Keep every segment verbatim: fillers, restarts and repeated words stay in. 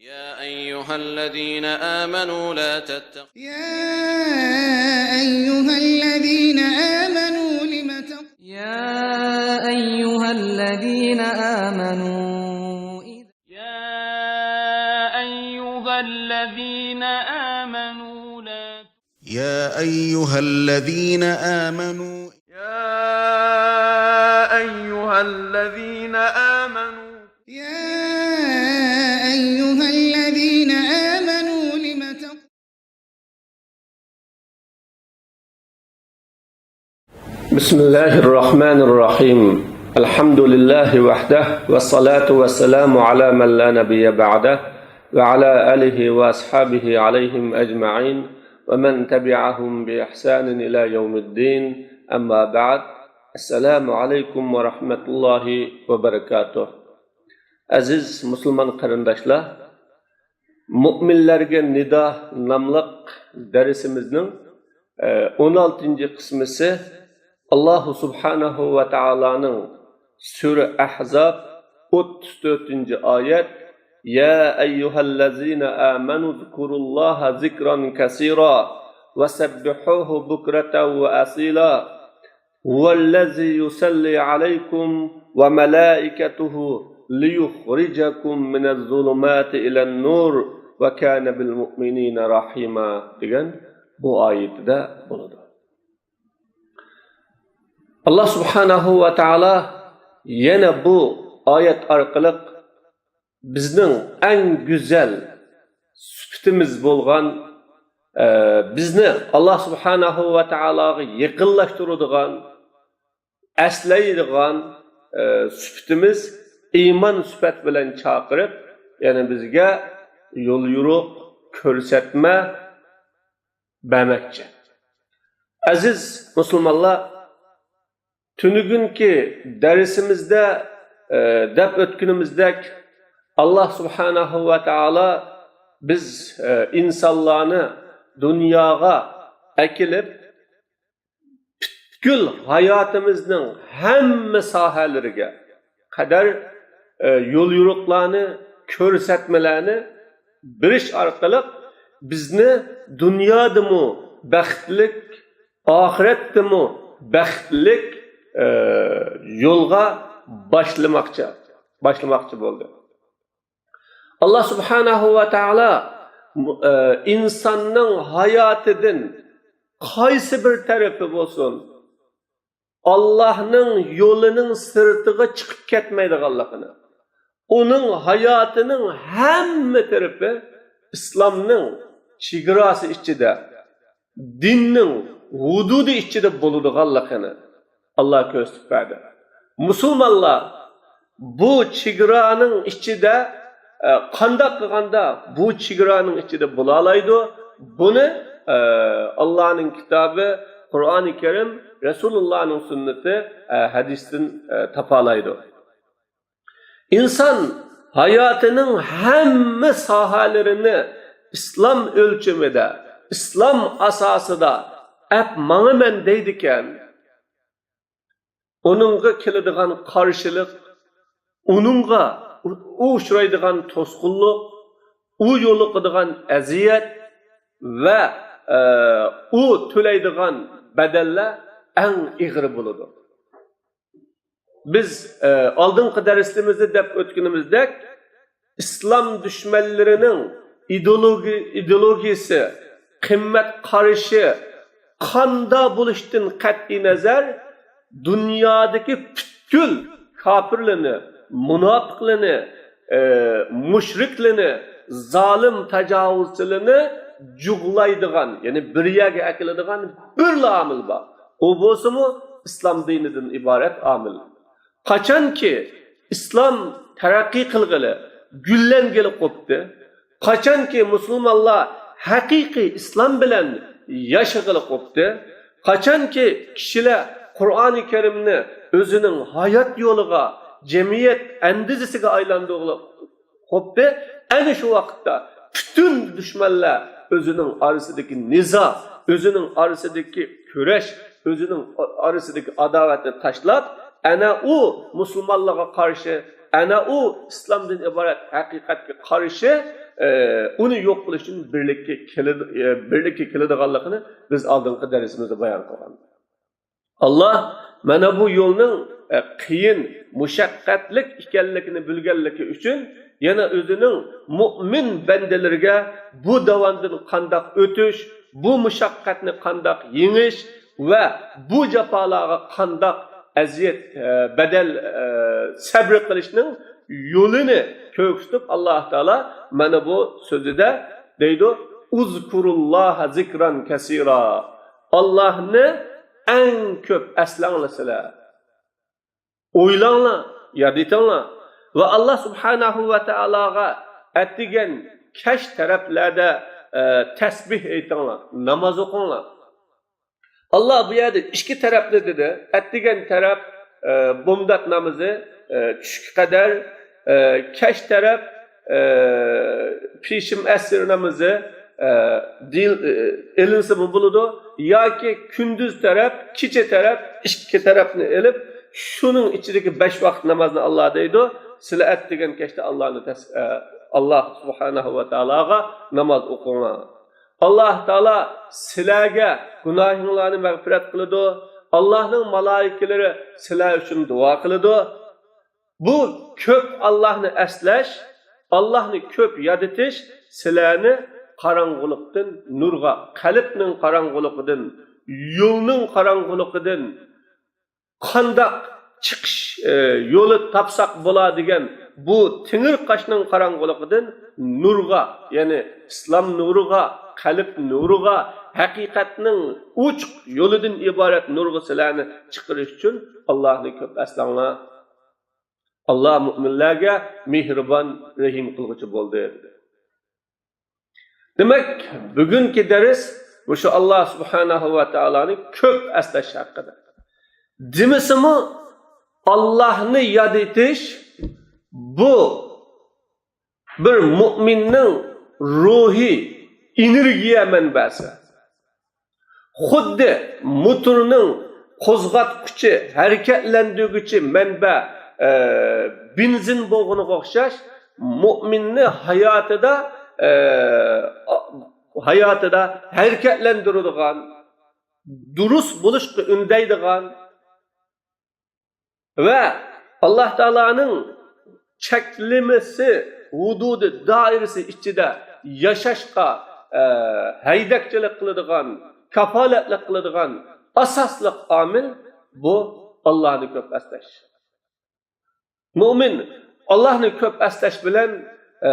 يا أيها الذين آمنوا لا تتخذوا يا أيها الذين آمنوا لم تق- يا أيها الذين آمنوا إذ- يا أيها الذين آمنوا لا يا أيها الذين آمنوا يا أيها الذين آمنوا يا أيها الذين آمنوا لم تق- بسم الله الرحمن الرحيم. الحمد لله وحده والصلاة والسلام على من لا نبي بعده وعلى آله وأصحابه عليهم أجمعين ومن تبعهم بإحسان إلى يوم الدين. أما بعد. السلام عليكم ورحمة الله وبركاته. ئەزىز مۇسۇلمان قېرىنداشلار، مۇئمىنلەرگە نىدا ناملىق دەرسىمىزنىڭ، ئە، ئون ئالتىنچى قىسمىسى، ئاللاھۇ سۇبھانەھۇ ۋە تائالانىڭ سۈرە ئەھزاب، ئوتتۇز تۆتىنچى ئايەت، يا أيها الذين آمنوا اذكروا الله ذكرا كثيرا وسبحوه بكرة وأصيلا. هو الذي يصلي عليكم وملائكته ليخرجكم من الظلمات إلى النور وكان بالمؤمنين رحيما دېگەن بۇ ئايىتىدە بولىدۇ. ئاللا سۇبھانەھۇ ۋە تائالا يەنە بۇ ئايەت ئارقىلىق بىزنىڭ ئەڭ گۈزەل سۈپىتىمىز بولغان، ئە، بىزنى ئاللا سۇبھانەھۇ ۋە تائالاغا يېقىنلاشتۇرىدىغان، ئەسلەيدىغان، ئە، سۈپىتىمىز ئىمان سۈپەت بىلەن چاقىرىپ، يەنى بىزگە يول يورۇق، كۆرسەتمە بەرمەكچى. ئەزىز مۇسۇلمانلار، تۈنۈگۈنكى دەرسىمىزدە، ئە، دەپ ئۆتكىنىمىزدەك، ئاللا سۇبھانەھۇ ۋە تائالا بىز، ئە، ئىنسانلارنى دۇنياغا ئەكېلىپ، پۈتكۈل ھاياتىمىزنىڭ ھەممە ساھەلىرىگە قەدەر، ئە، يول يورۇقلارنى، كۆرسەتمىلەرنى بېرىش ئارقىلىق بىزنى دۇنيادىمۇ بەختلىك، ئاخىرەتتىمۇ بەختلىك، ئە، يولغا باشلىماقچى، باشلىماقچى بولدى. ئاللا سۇبھانەھۇ ۋە تائالا، ئە، ئىنساننىڭ ھاياتىدىن قايسى بىر تەرىپى بولسۇن، ئاللاھنىڭ يولىنىڭ سىرتىغا چىقىپ كەتمەيدىغانلىقىنى، ئۇنىڭ ھاياتىنىڭ ھەممە تەرىپى ئىسلامنىڭ چېگراسى ئىچىدە، دىننىڭ ھۇدۇدى ئىچىدە بولىدىغانلىقىنى ئاللا كۆرسىتىپ بەردى. مۇسۇلمانلار بۇ چېگرانىڭ ئىچىدە، ئە، قانداق قىلغاندا بۇ چېگرانىڭ ئىچىدە بولالايدۇ؟ بۇنى، ئە، ئاللانىڭ كىتابى، قۇرئانى كەرىم، رەسۇلۇللانىڭ سۈننىتى، ئە، ھەدىستىن، ئە، تاپالايدۇ. ئىنسان ھاياتىنىڭ ھەممە ساھەلىرىنى ئىسلام ئۆلچىمىدە، ئىسلام ئاساسىدا ئەپ ماڭىمەن دەيدىكەن، ئۇنىڭغا كېلىدىغان قارشىلىق، ئۇنىڭغا ئۇ ئۇچرايدىغان توسقۇنلۇق، ئۇ يولۇقىدىغان ئەزىيەت ۋە، ئە، ئۇ تۆلەيدىغان بەدەللەر ئەڭ ئېغىر بولىدۇ. بىز، ئە، ئالدىنقى دەرسلىرىمىزدە دەپ ئۆتكىنىمىزدەك، ئىسلام دۈشمەنلىرىنىڭ ئىدېئولوگى-، ئىدېئولوگىيىسى، قىممەت قارىشى قاندا بولۇشتىن قەتئىينەزەر، دۇنيادىكى پۈتكۈل كاپىرلىرىنى، مۇناپىقلىرىنى، ئى، مۇشرىكلىرىنى، زالىم تاجاۋۇزچىلىرىنى جۇغلايدىغان، يەنى بىر يەرگە ئەكېلىدىغان بىرلا ئامىل بار. ئۇ بولسىمۇ ئىسلام دىنىدىن ئىبارەت ئامىل. قاچانكى ئىسلام تەرەققىي قىلغىلى، گۈللەنگىلى قوپتى، قاچانكى مۇسۇلمانلار ھەقىقىي ئىسلام بىلەن ياشىغىلى قوپتى، قاچانكى كىشىلەر قۇرئانى كەرىمنى ئۆزىنىڭ ھايات يولىغا، جەمئىيەت ئەندىزىسىگە ئايلاندۇرغىلى قوپتى، ئەنە شۇ ۋاقىتتا پۈتۈن دۈشمەنلەر ئۆزىنىڭ ئارىسىدىكى نىزا، ئۆزىنىڭ ئارىسىدىكى كۈرەش، ئۆزىنىڭ ئارىسىدىكى ئاداۋەتنى تاشلاپ، ئەنە ئۇ مۇسۇلمانلارغا قارشى، ئەنە ئۇ ئىسلامدىن ئىبارەت ھەقىقەتكە قارشى، ئە، ئۇنى يوق قىلىش ئۈچۈن بىرلىككە كېلىدۇ-، ئە، بىرلىككە كېلىدىغانلىقىنى بىز ئالدىنقى دەرسىمىزدە بايان قىلغان. ئاللا مانا بۇ يولنىڭ، ئە، قىيىن، مۇشەققەتلىك ئىكەنلىكىنى بىلگەنلىكى ئۈچۈن يەنە ئۆزىنىڭ مۇئمىن بەندىلىرىگە بۇ داۋاندىن قانداق ئۆتۈش، بۇ مۇشەققەتنى قانداق يېڭىش ۋە بۇ جاپالارغا قانداق ئەزىيەت، ئە، بەدەل، ئە، سەبرى قىلىشنىڭ يولىنى كۆرسىتىپ، ئاللا تائالا مانا بۇ سۆزىدە دەيدۇ، «ئۇزكۇرۇللاھە زىكران كەسىرا.» ئاللاھنى ئەڭ كۆپ ئەسلەڭلار سىلەر. ئويلاڭلار، ياد ئېتىڭلار. ۋە ئاللا سۇبھانەھۇ ۋە تائالاغا ئەتىگەن، كەچ تەرەپلەردە، ئە، تەسبىھ ئېيتىڭلار، ناماز ئوقۇڭلار. ئاللا بۇ يەردە ئىككى تەرەپنى دېدى. ئەتىگەن تەرەپ، ئە، بامدات نامىزى، ئە، چۈشكە قەدەر، ئە، كەچ تەرەپ، ئە، پېشىم ئەسىر نامىزى، ئە، دېيىل-، ئە، ئېلىنسىمۇ بولىدۇ. ياكى كۈندۈز تەرەپ، كېچە تەرەپ، ئىككى تەرەپنى ئېلىپ، شۇنىڭ ئىچىدىكى بەش ۋاقىت نامازنى ئاللا دەيدۇ. سىلەر ئەتىگەن كەچتە ئاللانى تەس-، ئە، ئاللا سۇبھانەھۇ ۋە تائالاغا ناماز ئوقۇڭلار. ئاللا تائالا سىلەرگە گۇناھىڭلارنى مەغپىرەت قىلىدۇ. ئاللانىڭ مالايىكىلىرى سىلەر ئۈچۈن دۇئا قىلىدۇ. بۇ كۆپ ئاللاھنى ئەسلەش، ئاللاھنى كۆپ ياد ئېتىش سىلەرنى قاراڭغۇلۇقتىن نۇرغا، قەلبنىڭ قاراڭغۇلۇقىدىن، يولنىڭ قاراڭغۇلۇقىدىن قانداق چىقىش، ئە، يولى تاپساق بولا دېگەن بۇ تېڭىرقاشنىڭ قاراڭغۇلۇقىدىن نۇرغا، يەنى ئىسلام نۇرىغا، قەلب نۇرىغا، ھەقىقەتنىڭ ئوچۇق يولىدىن ئىبارەت نۇرغا سىلەرنى چىقىرىش ئۈچۈن ئاللاھنى كۆپ ئەسلەڭلار. ئاللا مۇئمىنلەرگە مېھرىبان، رەھىم قىلغۇچى بولدى. دېمەك، بۈگۈنكى دەرس مۇشۇ ئاللا سۇبھانەھۇ ۋە تائالانى كۆپ ئەسلەش ھەققىدە. دېمىسىمۇ، ئاللاھنى ياد ئېتىش بۇ بىر مۇئمىننىڭ روھىي ئېنېرگىيە مەنبەسى. خۇددى موتورنىڭ قوزغاتقۇچى، ھەرىكەتلەندۈرگۈچى مەنبە، ئە، بېنزىن بولغىنىغا ئوخشاش، مۇئمىننى ھاياتىدا، ئە، ھاياتىدا ھەرىكەتلەندۈرىدىغان، دۇرۇس بولۇشقا ئۈندەيدىغان، ۋە ئاللا تائالانىڭ چەكلىمىسى، ھۇدۇدى، دائىرىسى ئىچىدە ياشاشقا، ئە، ھەيدەكچىلىك قىلىدىغان، كاپالەتلىك قىلىدىغان ئاساسلىق ئامىل بۇ ئاللانى كۆپ ئەسلەش. مۇئمىن ئاللانى كۆپ ئەسلەش بىلەن، ئە،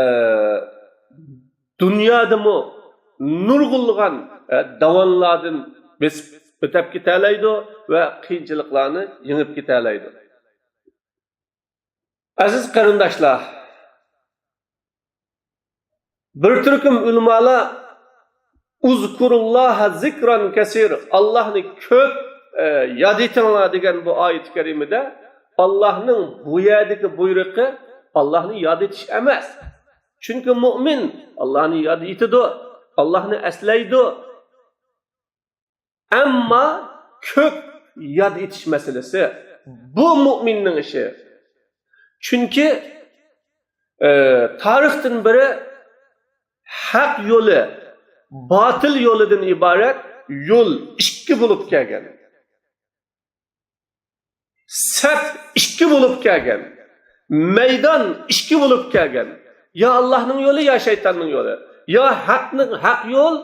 دۇنيادىمۇ نۇرغۇنلىغان، ئە، داۋانلاردىن بېسىپ ئۆتەپ كېتەلەيدۇ ۋە قىيىنچىلىقلارنى يېڭىپ كېتەلەيدۇ. ئەزىز قېرىنداشلار، بىر تۈركۈم ئۆلىمالار «ئۇزكۇرۇللاھە زىكران كەسىر»، ئاللاھنى كۆپ، ئە، ياد ئېتىڭلار دېگەن بۇ ئايىتى كەرىمىدە ئاللاھنىڭ بۇ يەردىكى بۇيرۇقى ئاللاھنى ياد ئېتىش ئەمەس. چۈنكى مۇئمىن ئاللاھنى ياد ئېتىدۇ، ئاللاھنى ئەسلەيدۇ. ئەمما كۆپ ياد ئېتىش مەسىلىسى، بۇ مۇئمىننىڭ ئىشى. چۈنكى، ئە، تارىختىن بېرى ھەق يولى، باتىل يولىدىن ئىبارەت يول ئىككى بولۇپ كەلگەن. سەپ ئىككى بولۇپ كەلگەن. مەيدان ئىككى بولۇپ كەلگەن. يا ئاللاھنىڭ يولى، يا شەيتاننىڭ يولى. يا ھەقنىڭ، ھەق يول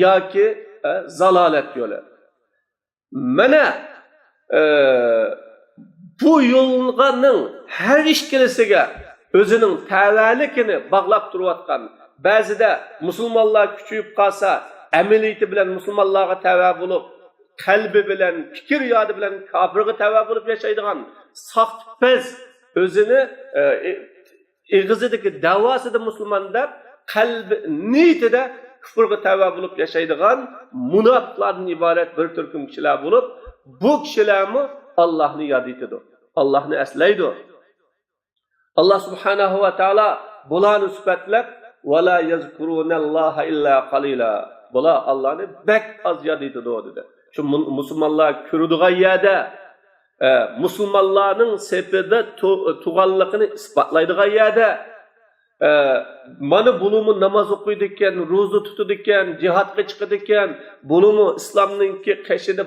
ياكى، ئە، زالالەت يولى. مانا، ئە، بۇ يولغاننىڭ ھەر ئىككىلىسىگە ئۆزىنىڭ تەۋەلىكىنى باغلاپ تۇرۇۋاتقان، بەزىدە مۇسۇلمانلار كۈچىيىپ قالسا، ئەمەلىيىتى بىلەن مۇسۇلمانلارغا تەۋە بولۇپ، قەلبى بىلەن، پىكىر يادى بىلەن كاپىرغا تەۋە بولۇپ ياشايدىغان ساختىپەز، ئۆزىنى، ئە، ئېغىزىدىكى دەۋاسىدا مۇسۇلمان دەپ، قەلبى، نىيىتىدە كۇپۇرغا تەۋە بولۇپ ياشايدىغان مۇناپىقلاردىن ئىبارەت بىر تۈركۈم كىشىلەر بولۇپ، بۇ كىشىلەرمۇ ئاللاھنى ياد ئېتىدۇ، ئاللاھنى ئەسلەيدۇ. ئاللا سۇبھانەھۇ ۋە تائالا بۇلارنى سۈپەتلەپ، «ۋەلا يەزكۇرۇنەللاھە ئىللا قەلىلا»، بۇلار ئاللانى بەك ئاز ياد ئېتىدۇ دېدى. شۇ مۇ-، مۇسۇلمانلار كىرىدىغان يەردە، ئە، مۇسۇلمانلارنىڭ سېپىدە تۇ-، تۇغانلىقىنى ئىسپاتلايدىغان يەردە، ئە، مانا بۇلىمۇ ناماز ئوقۇيدىكەن، روزا تۇتىدىكەن، جىھادقا چىقىدىكەن، بۇلىمۇ ئىسلامنىڭكى قېشىدا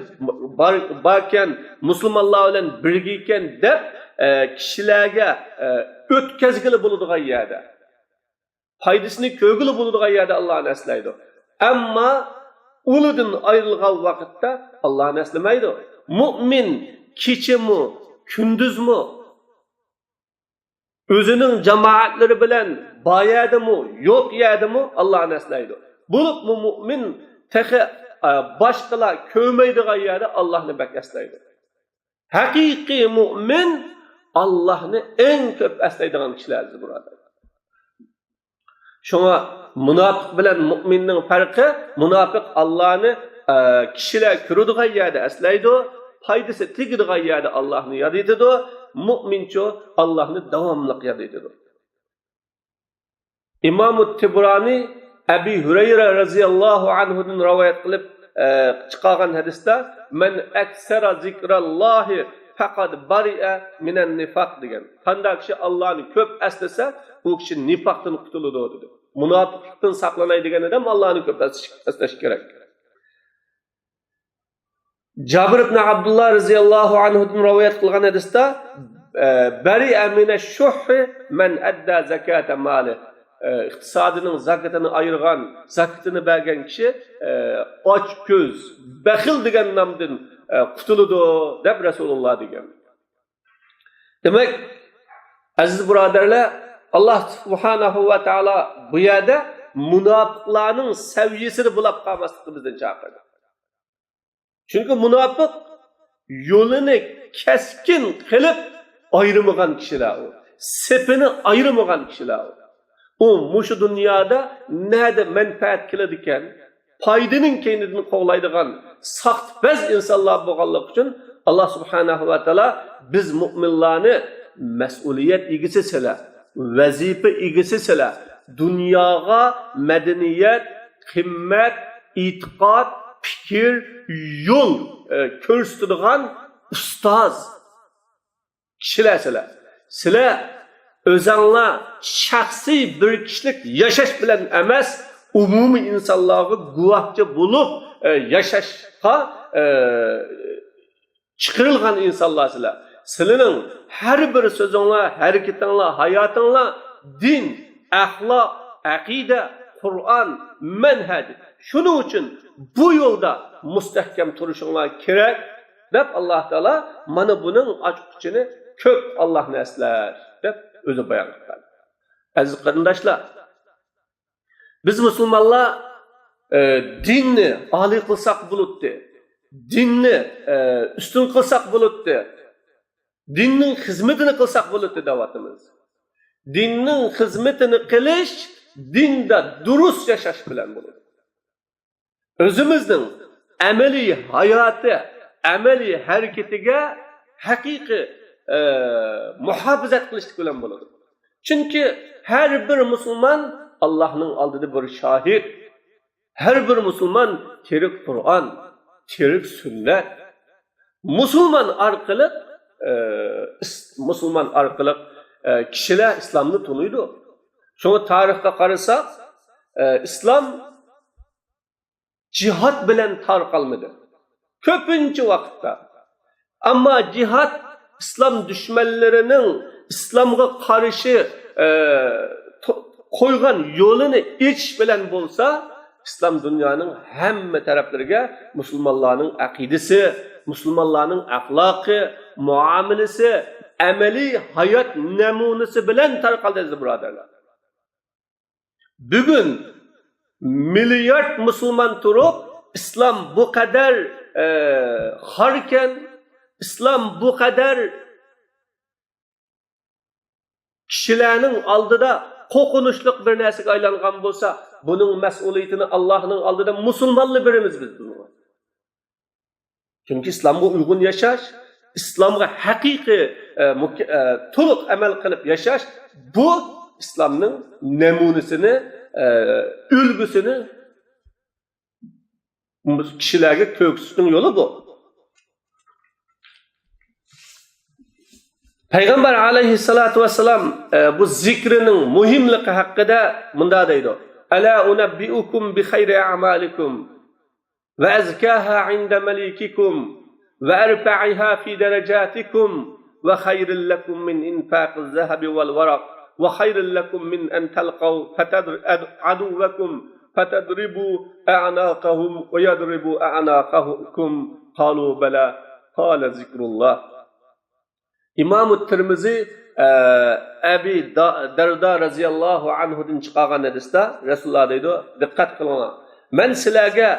بار، باركەن، مۇسۇلمانلار بىلەن بىرگىكەن دەپ، ئە، كىشىلەرگە، ئە، ئۆتكەزگىلى بولىدىغان يەردە، پايدىسىنى كۆرگىلى بولىدىغان يەردە ئاللانى ئەسلەيدۇ. ئەمما ئۇلىدىن ئايرىلغان ۋاقىتتا ئاللانى ئەسلىمەيدۇ. مۇئمىن كېچىمۇ، كۈندۈزمۇ، ئۆزىنىڭ جامائەتلىرى بىلەن بار يەردىمۇ، يوق يەردىمۇ ئاللانى ئەسلەيدۇ. بولۇپمۇ مۇئمىن تېخى، ئە، باشقىلار كۆرمەيدىغان يەردە ئاللانى بەك ئەسلەيدۇ. ھەقىقىي مۇئمىن ئاللانى ئەڭ كۆپ ئەسلەيدىغان كىشىلەر، ئەزىز بۇرادەر. شۇڭا مۇناپىق بىلەن مۇئمىننىڭ پەرقى، مۇناپىق ئاللانى، ئە، كىشىلەر كۆرىدىغان يەردە ئەسلەيدۇ، پايدىسى تېگىدىغان يەردە ئاللانى ياد ئېتىدۇ، مۇئمىنچۇ ئاللانى داۋاملىق ياد ئېتىدۇ. ئىمامۇ تىبرانى ئەبى ھۈرەيرە رەزىياللاھۇ ئەنھۇدىن رىۋايەت قىلىپ، ئە، چىقارغان ھەدىستە، مەن ئەكسەرە زىكراللاھى پەقەد بەرىئە مىنەن نىفاق دېگەن. قانداق كىشى ئاللانى كۆپ ئەسلىسە، ئۇ كىشى نىفاقتىن قۇتۇلىدۇ، دېدى. مۇناپىقلىقتىن ساقلىناي دېگەن ئادەم ئاللانى كۆپ ئەسلىش، ئەسلەش كېرەك. جابىر ئىبن ئابدۇللا رەزىياللاھۇ ئەنھۇدىن رىۋايەت قىلغان ھەدىستە، ئە، بەرىئە مىنەش شۇھھى مەن ئەددە زەكاتە مالى. ئە، ئىقتىسادىنىڭ زاكىتىنى ئايرىغان، زاكىتىنى بەرگەن كىشى، ئە، ئاچكۆز، بەخىل دېگەن نامدىن، ئە، قۇتۇلىدۇ، دەپ رەسۇلۇللا دېگەن. دېمەك، ئەزىز بۇرادەرلەر، ئاللا سۇبھانەھۇ ۋە تائالا بۇ يەردە مۇناپىقلارنىڭ سەۋىيەسىدە بولاپ قالماسلىققا بىزدىن چاقىردى. چۈنكى مۇناپىق يولىنى كەسكىن قىلىپ ئايرىمىغان كىشىلەر ئۇ. سېپىنى ئايرىمىغان كىشىلەر ئۇ. ئۇ مۇشۇ دۇنيادا نەدە مەنپەئەت كېلىدىكەن، پايدىنىڭ كەينىدىن قوغلايدىغان ساختىپەز ئىنسانلار بولغانلىقى ئۈچۈن، ئاللا سۇبھانەھۇ ۋە تائالا بىز مۇئمىنلارنى مەسئۇلىيەت ئىگىسى سىلەر، ۋەزىپە ئىگىسى سىلەر، دۇنياغا مەدەنىيەت، قىممەت، ئېتىقاد، پىكىر، يول، ئە، كۆرسىتىدىغان ئۇستاز كىشىلەر سىلەر. سىلەر ئۆزەڭلار شەخسىي بىر كىشىلىك ياشاش بىلەن ئەمەس، ئومۇمىي ئىنسانلارغا گۇۋاھچى بولۇپ، ئە، ياشاشقا، ئە، چىقىرىلغان ئىنسانلار سىلەر. سىلەرنىڭ ھەر بىر سۆزۈڭلار، ھەرىكىتىڭلار، ھاياتىڭلار دىن، ئەخلاق، ئەقىدە، قۇرئان، مەنھەج. شۇنىڭ ئۈچۈن بۇ يولدا مۇستەھكەم تۇرۇشۇڭلار كېرەك، دەپ ئاللا تائالا مانا بۇنىڭ ئاچقۇچىنى كۆپ ئاللانى ئەسلەش دەپ ئۆزى بايان قىلغان. ئەزىز قېرىنداشلار، بىز مۇسۇلمانلار، ئە، دىننى ئالىي قىلساق بولاتتى، دىننى، ئە، ئۈستۈن قىلساق بولاتتى، دىننىڭ خىزمىتىنى قىلساق بولاتتى دەۋاتىمىز. دىننىڭ خىزمىتىنى قىلىش دىندا دۇرۇس ياشاش بىلەن بولىدۇ. ئۆزىمىزنىڭ ئەمەلىي ھاياتى، ئەمەلىي ھەرىكىتىگە ھەقىقىي، ئە، مۇھاپىزەت قىلىشلىق بىلەن بولىدۇ. چۈنكى ھەر بىر مۇسۇلمان ئاللانىڭ ئالدىدا بىر شاھىت. ھەر بىر مۇسۇلمان تىرىك قۇرئان، تىرىك سۈننەت. مۇسۇلمان ئارقىلىق، ئە، ئىس-، مۇسۇلمان ئارقىلىق، ئە، كىشىلەر ئىسلامنى تونۇيدۇ. شۇڭا تارىخقا قارىساق، ئە، ئىسلام جىھاد بىلەن تارقالمىدى. كۆپىنچە ۋاقىتتا. ئەمما جىھاد ئىسلام دۈشمەنلىرىنىڭ ئىسلامغا قارشى، ئە، تو-، قويغان يولىنى ئېچىش بىلەن بولسا، ئىسلام دۇنيانىڭ ھەممە تەرەپلىرىگە مۇسۇلمانلارنىڭ ئەقىدىسى، مۇسۇلمانلارنىڭ ئەخلاقى، مۇئامىلىسى، ئەمەلىي ھايات نەمۇنىسى بىلەن تارقالدى، ئەزىز بۇرادەرلەر. بۈگۈن مىليارد مۇسۇلمان تۇرۇپ، ئىسلام بۇ قەدەر، ئە، خاركەن، ئىسلام بۇ قەدەر كىشىلەرنىڭ ئالدىدا قورقۇنچلۇق بىر نەرسىگە ئايلانغان بولسا، بۇنىڭ مەسئۇلىيىتىنى ئاللانىڭ ئالدىدا مۇسۇلمانلا بېرىمىز بىز بۇنىڭغا. چۈنكى ئىسلامغا ئۇيغۇن ياشاش، ئىسلامغا ھەقىقىي، ئە، مۇك-، ئە، تولۇق ئەمەل قىلىپ ياشاش، بۇ ئىسلامنىڭ نەمۇنىسىنى، ئە، ئۈلگىسىنى كىشىلەرگە كۆرسىتىشنىڭ يولى بۇ. پەيغەمبەر ئەلەيھىسسالاتۇ ۋەسسالام، ئە، بۇ زىكرىنىڭ مۇھىملىقى ھەققىدە مۇنداق دەيدۇ: «ألا أنبئكم بخير أعمالكم وأزكاها عند مليككم وأرفعها في درجاتكم وخير لكم من إنفاق الذهب والورق وخير لكم من أن تلقوا فتضر-، عدوكم فتضربوا أعناقهم ويضربوا أعناقكم قالوا بلى قال ذكر الله». ئىمامۇ تىرمىزى، ئە، ئەبى دا-، دەردا رەزىياللاھۇ ئەنھۇدىن چىقارغان ھەدىستە رەسۇلۇللا دەيدۇ، دىققەت قىلىڭلار، مەن سىلەرگە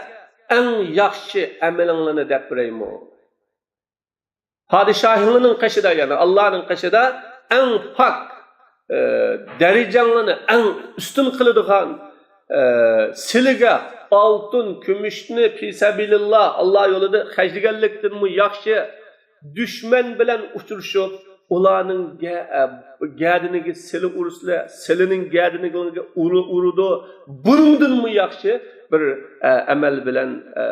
ئەڭ ياخشى ئەمىلىڭلارنى دەپ بېرەيمۇ؟ پادىشاھىڭلارنىڭ قېشىدا، يەنى ئاللانىڭ قېشىدا ئەڭ پاك، ئە، دەرىجەڭلارنى ئەڭ ئۈستۈن قىلىدىغان، ئە، سىلىگە ئالتۇن، كۈمۈشنى پىسەبىلىللا، ئاللا يولىدا خەجلىگەنلىكتىنمۇ ياخشى، دۈشمەن بىلەن ئۇچرىشىپ، ئۇلارنىڭ گە-، ئە، گەدىنىگە سىلە ئۇرسىلە، سىلىنىڭ گەدىنىگە ئۇرۇ-، ئۇرىدۇ. بۇنىڭدىنمۇ ياخشى بىر، ئە، ئەمەل بىلەن، ئە،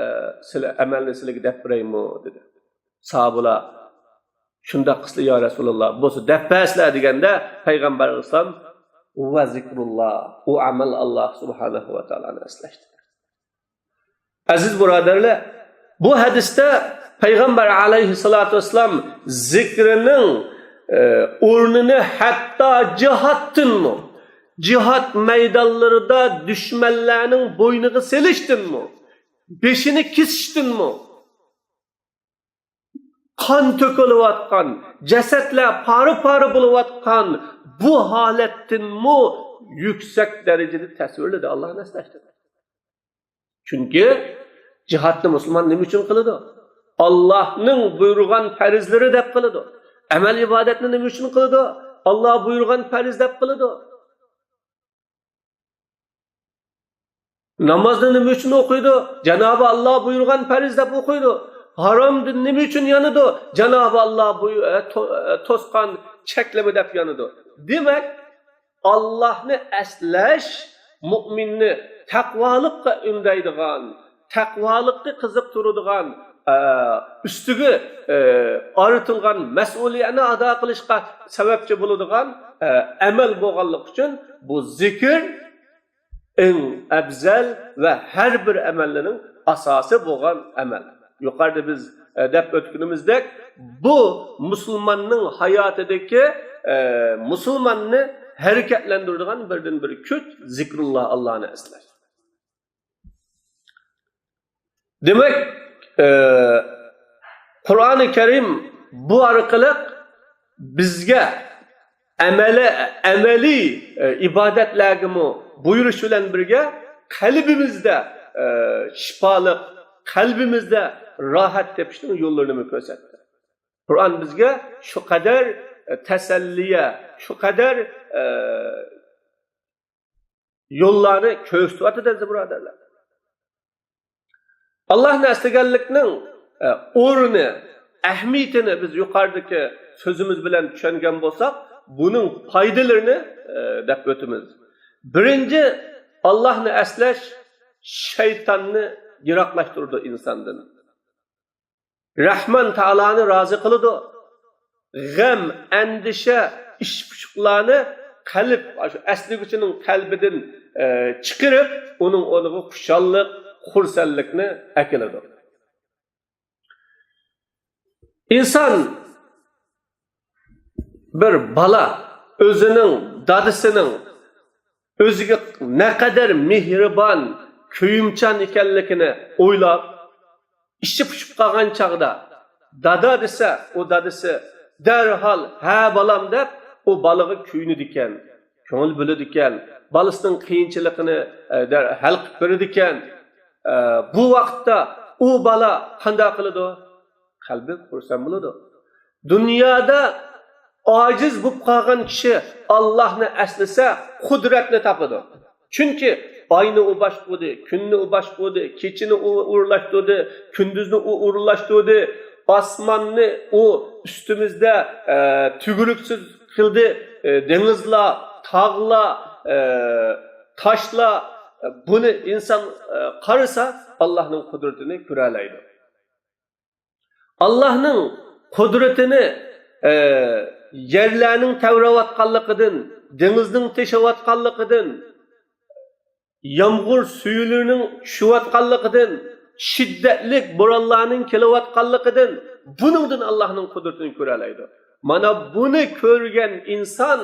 سىلە، ئەمەلنى سىلىگە دەپ بېرەيمۇ؟ دېدى. ساھابىلار، شۇنداق قىلسىلا يا رەسۇلاللا، بولسا دەپ بەرسىلە دېگەندە، پەيغەمبەر ئەلەيھىسسالام، ۋە زىكرۇللا، ئۇ ئەمەل ئاللا سۇبھانەھۇ ۋە تائالانى ئەسلەشتى. ئەزىز بۇرادەرلەر، بۇ ھەدىستە پەيغەمبەر ئەلەيھىسسالاتۇ ۋەسسالام زىكرىنىڭ، ئە، ئورنىنى ھەتتا جىھادتىنمۇ، جىھاد مەيدانلىرىدا دۈشمەنلەرنىڭ بوينىغا سېلىشتىنمۇ، بېشىنى كېسىشتىنمۇ، قان تۆكۈلۈۋاتقان، جەسەتلەر پارە-پارە بولۇۋاتقان بۇ ھالەتتىنمۇ يۈكسەك دەرىجىدە تەسۋىرلىدى ئاللانى ئەسلەشتى. چۈنكى جىھادنى مۇسۇلمان نېمە ئۈچۈن قىلىدۇ؟ ئاللانىڭ بۇيرۇغان پەرزلىرى دەپ قىلىدۇ. ئەمەل ئىبادەتنى نېمە ئۈچۈن قىلىدۇ؟ ئاللا بۇيرۇغان پەرز دەپ قىلىدۇ. نامازنى نېمە ئۈچۈن ئوقۇيدۇ؟ جانابى ئاللا بۇيرۇغان پەرز دەپ ئوقۇيدۇ. ھارامدىن نېمە ئۈچۈن يانىدۇ؟ جانابى ئاللا بۇي-، ئە، تو-، ئە، توسقان چەكلىمە دەپ يانىدۇ. دېمەك، ئاللاھنى ئەسلەش مۇئمىننى تەقۋالىققا ئۈندەيدىغان، تەقۋالىققا قىزىقتۇرىدىغان، ئە، ئۈستىگە، ئە، ئارتىلغان مەسئۇلىيەتنى ئادا قىلىشقا سەۋەبچى بولىدىغان، ئە، ئەمەل بولغانلىقى ئۈچۈن بۇ زىكىر ئەڭ ئەۋزەل ۋە ھەر بىر ئەمەللەرنىڭ ئاساسى بولغان ئەمەل. يۇقىرىدا بىز، ئە، دەپ ئۆتكىنىمىزدەك، بۇ مۇسۇلماننىڭ ھاياتىدىكى، ئە، مۇسۇلماننى ھەرىكەتلەندۈرىدىغان بىردىنبىر كۈچ زىكرۇللا، ئاللانى ئەسلەش. دېمەك، ئە، قۇرئانى كەرىم بۇ ئارقىلىق بىزگە ئەمەلى-، ئەمەلىي، ئە، ئىبادەتلەرگىمۇ بۇيرۇش بىلەن بىرگە قەلبىمىزدە، ئە، شىپالىق، قەلبىمىزدە راھەت تېپىشنىڭ يوللىرىنىمۇ كۆرسەتتى. قۇرئان بىزگە شۇ قەدەر، ئە، تەسەللىيە، شۇ قەدەر، ئە، يوللارنى كۆرسىتىۋاتىدۇ، ئەزىز بۇرادەرلەر. ئاللاھنى ئەسلىگەنلىكنىڭ، ئە، ئورنى، ئەھمىيىتىنى بىز يۇقىرىدىكى سۆزىمىز بىلەن چۈشەنگەن بولساق، بۇنىڭ پايدىلىرىنى، ئە، دەپ ئۆتىمىز. بىرىنچى، ئاللاھنى ئەسلەش شەيتاننى يىراقلاشتۇرىدۇ ئىنساندىن. رەھمان تائالانى رازى قىلىدۇ. غەم، ئەندىشە، ئىچ پۇشۇقلارنى قەلب، شۇ ئەسلىگۈچىنىڭ قەلبىدىن، ئە، چىقىرىپ، ئۇنىڭ ئورنىغا خۇشاللىق، خۇرسەنلىكنى ئەكېلىدۇ. ئىنسان بىر بالا ئۆزىنىڭ دادىسىنىڭ ئۆزىگە نەقەدەر مېھرىبان، كۆيۈمچان ئىكەنلىكىنى ئويلاپ، ئىچى پۇشۇپ قالغان چاغدا، دادا دېسە، ئۇ دادىسى دەرھال، ھە، بالام، دەپ، ئۇ بالىغا كۆيۈنىدىكەن، كۆڭۈل بۆلىدىكەن، بالىسىنىڭ قىيىنچىلىقىنى، ئە، دەر-، ھەل قىلىپ بېرىدىكەن. ئە، بۇ ۋاقىتتا ئۇ بالا قانداق قىلىدۇ؟ قەلبى خۇرسەن بولىدۇ. دۇنيادا ئاجىز بولۇپ قالغان كىشى ئاللاھنى ئەسلىسە، قۇدرەتنى تاپىدۇ. چۈنكى ئاينى ئۇ باشقۇردى، كۈننى ئۇ باشقۇردى، كېچىنى ئۇ ئورۇنلاشتۇردى، كۈندۈزنى ئۇ ئورۇنلاشتۇردى، ئاسماننى ئۇ ئۈستىمىزدە، ئە، تۈگۈرۈكسىز قىلدى، ئە، دېڭىزلار، تاغلار، ئە، تاشلار، ئە، بۇنى ئىنسان، ئە، قارىسا، ئاللاھنىڭ قۇدرىتىنى كۆرەلەيدۇ. ئاللاھنىڭ قۇدرىتىنى، ئە، يەرلەرنىڭ تەۋرەۋاتقانلىقىدىن، دېڭىزنىڭ تېشىۋاتقانلىقىدىن، يامغۇر سۈيلىرىنىڭ چۈشۈۋاتقانلىقىدىن، شىددەتلىك بورانلارنىڭ كېلىۋاتقانلىقىدىن، بۇنىڭدىن ئاللاھنىڭ قۇدرىتىنى كۆرەلەيدۇ. مانا بۇنى كۆرگەن ئىنسان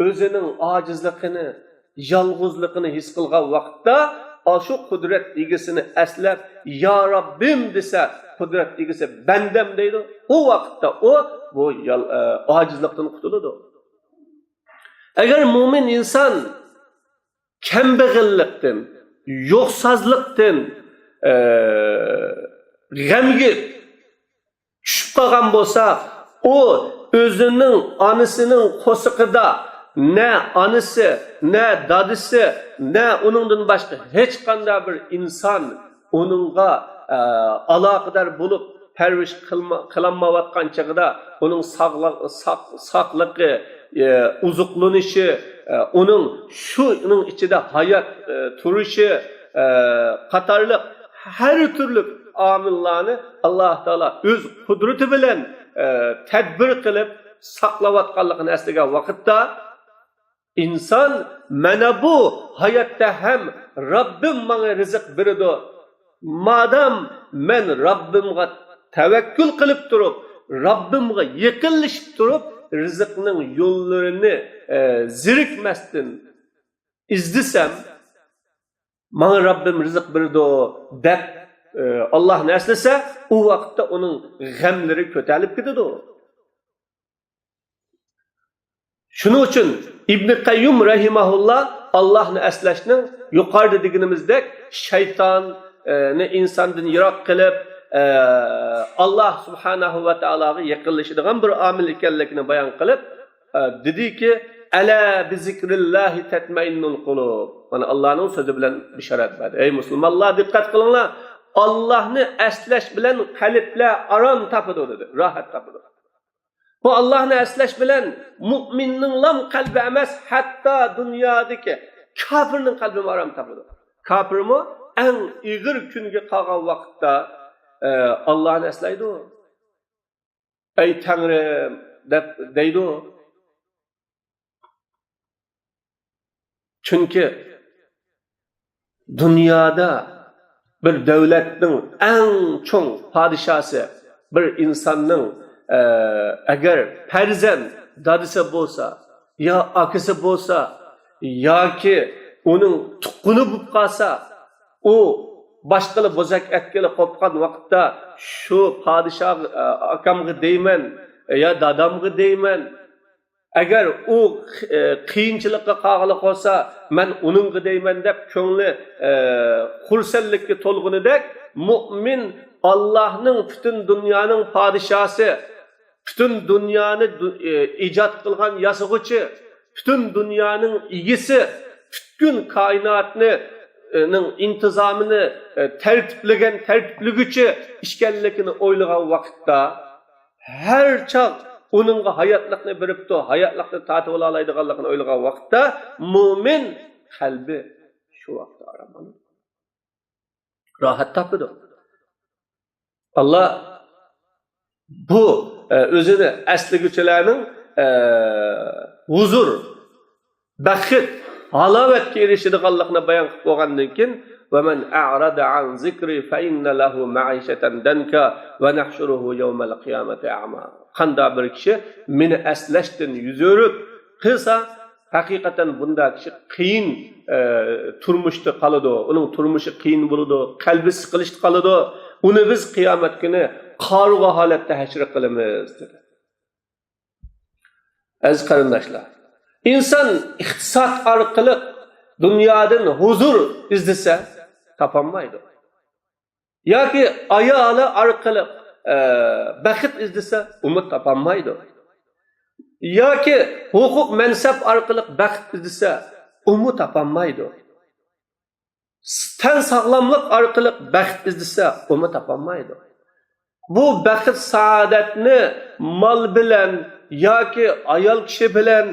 ئۆزىنىڭ ئاجىزلىقىنى، يالغۇزلۇقىنى ھېس قىلغان ۋاقىتتا، ئاشۇ قۇدرەت ئىگىسىنى ئەسلەپ، يا رەببىم دېسە، قۇدرەت ئىگىسى بەندەم دەيدۇ. ئۇ ۋاقىتتا ئۇ بۇ يال-، ئە، ئاجىزلىقتىن قۇتۇلىدۇ. ئەگەر مۇئمىن ئىنسان كەمبەغەللىكتىن، يوقسۇزلۇقتىن، ئە، غەمگە چۈشۈپ قالغان بولسا، ئۇ ئۆزىنىڭ ئانىسىنىڭ قورسىقىدا نە ئانىسى، نە دادىسى، نە ئۇنىڭدىن باشقا ھېچقانداق بىر ئىنسان ئۇنىڭغا، ئە، ئالاقىدار بولۇپ پەرۋىش قىلما-، قىلالمايۋاتقان چېغىدا ئۇنىڭ ساغلىق-، ساق-، ساقلىقى، ئە، ئوزۇقلىنىشى، ئە، ئۇنىڭ شۇنىڭ ئىچىدە ھايات، ئە، تۇرۇشى، ئە، قاتارلىق ھەر تۈرلۈك ئامىللارنى ئاللاھ تائالا ئۆز قۇدرىتى بىلەن، ئە، تەدبىر قىلىپ ساقلاۋاتقانلىقىنى ئەسلىگەن ۋاقىتتا، ئىنسان مانا بۇ ھاياتتا ھەم رەببىم ماڭا رىزىق بېرىدۇ، مادام مەن رەببىمغا تەۋەككۈل قىلىپ تۇرۇپ، رەببىمغا يېقىنلىشىپ تۇرۇپ، رىزىقنىڭ يوللىرىنى، ئە، زېرىكمەستىن ئىزدىسەم، ماڭا رەببىم رىزىق بېرىدۇ دەپ، ئە، ئاللاھنى ئەسلىسە، ئۇ ۋاقىتتا ئۇنىڭ غەملىرى كۆتەرىلىپ كېتىدۇ. شۇنىڭ ئۈچۈن ئىبنى قەييۇم رەھىمەھۇللا ئاللاھنى ئەسلەشنىڭ يۇقىرىدا دېگىنىمىزدەك شەيتاننى ئىنساندىن يىراق قىلىپ، ئە، ئاللاھ سۇبھانەھۇ ۋە تائالاغا يېقىنلىشىدىغان بىر ئامىل ئىكەنلىكىنى بايان قىلىپ، ئە، دېدىكى، «ئەلا بىزىكرىللاھى تەتمەئىننۇل قۇلۇب.» مانا ئاللاھنىڭ سۆزى بىلەن بېشارەت بەردى. ئەي مۇسۇلمانلار، دىققەت قىلىڭلار. ئاللاھنى ئەسلەش بىلەن قەلبلەر ئارام تاپىدۇ دېدى، راھەت تاپىدۇ. بۇ ئاللاھنى ئەسلەش بىلەن مۇئمىننىڭلام قەلبى ئەمەس، ھەتتا دۇنيادىكى كاپىرنىڭ قەلبىمۇ ئارام تاپىدۇ. كاپىرمۇ ئەڭ ئېغىر كۈنگە قالغان ۋاقىتتا، ئە، ئاللاھنى ئەسلەيدۇ. «ئەي تەڭرىم» دەپ دەيدۇ. چۈنكى دۇنيادا بىر دۆلەتنىڭ ئەڭ چوڭ پادىشاسى، بىر ئىنساننىڭ، ئە، ئەگەر پەرزەنت دادىسى بولسا، يا ئاكىسى بولسا، ياكى ئۇنىڭ تۇغقىنى بولۇپ قالسا، ئۇ باشقىلار بوزەك ئەتكىلى قوپقان ۋاقىتتا، شۇ پادىشاھ، ئە، ئاكامغا دەيمەن، يا دادامغا دەيمەن، ئەگەر ئۇ، ئە، قىيىنچىلىققا قالغىلى قالسا، مەن ئۇنىڭغا دەيمەن دەپ كۆڭلى، ئە، خۇرسەنلىككە تولغىنىدەك، مۇئمىن ئاللاھنىڭ پۈتۈن دۇنيانىڭ پادىشاسى، پۈتۈن دۇنيانى دۇ-، ئە، ئىجاد قىلغان ياسىغۇچى، پۈتۈن دۇنيانىڭ ئىگىسى، پۈتكۈل كائىناتنى، ئە، نىڭ ئىنتىزامىنى، ئە، تەرتىپلىگەن تەرتىپلىگۈچى ئىكەنلىكىنى ئويلىغان ۋاقىتتا، ھەر چاغ ئۇنىڭغا ھاياتلىقنى بېرىپتۇ، ھاياتلىقنى تارتىۋالالايدىغانلىقىنى ئويلىغان ۋاقىتتا، مۇئمىن قەلبى شۇ ۋاقىتتا ئارام ئالىدۇ، راھەت تاپىدۇ. ئاللا بۇ، ئە، ئۆزىنى ئەسلىگۈچىلەرنىڭ، ئە، ھۇزۇر، بەخت، ھالاۋەتكە ئېرىشىدىغانلىقىنى بايان قىلىپ بولغاندىن كېيىن، «ۋەمەن ئەئرەدە ئەن زىكرى فەئىننە لەھۇ مەئىشەتەن دەنكا ۋە نەھشۇرۇھۇ يەۋمەل قىيامەتى ئەما.» قانداق بىر كىشى مېنى ئەسلەشتىن يۈز ئۆرۈپ قىلسا، ھەقىقەتەن بۇنداق كىشى قىيىن، ئە، تۇرمۇشتا قالىدۇ. ئۇنىڭ تۇرمۇشى قىيىن بولىدۇ، قەلبى سىقىلىشتا قالىدۇ. ئۇنى بىز قىيامەت كۈنى قارىغۇ ھالەتتە ھەشر قىلىمىز، دېدى. ئەزىز قېرىنداشلار، ئىنسان ئىقتىساد ئارقىلىق دۇنيادىن ھۇزۇر ئىزدىسە، تاپالمايدۇ. ياكى ئايالى ئارقىلىق، ئە، بەخت ئىزدىسە، ئۇمۇ تاپالمايدۇ. ياكى ھوقۇق مەنسەپ ئارقىلىق بەخت ئىزدىسە، ئۇمۇ تاپالمايدۇ. تەن ساغلاملىق ئارقىلىق بەخت ئىزدىسە، ئۇمۇ تاپالمايدۇ. بۇ بەخت سائادەتنى مال بىلەن ياكى ئايال كىشى بىلەن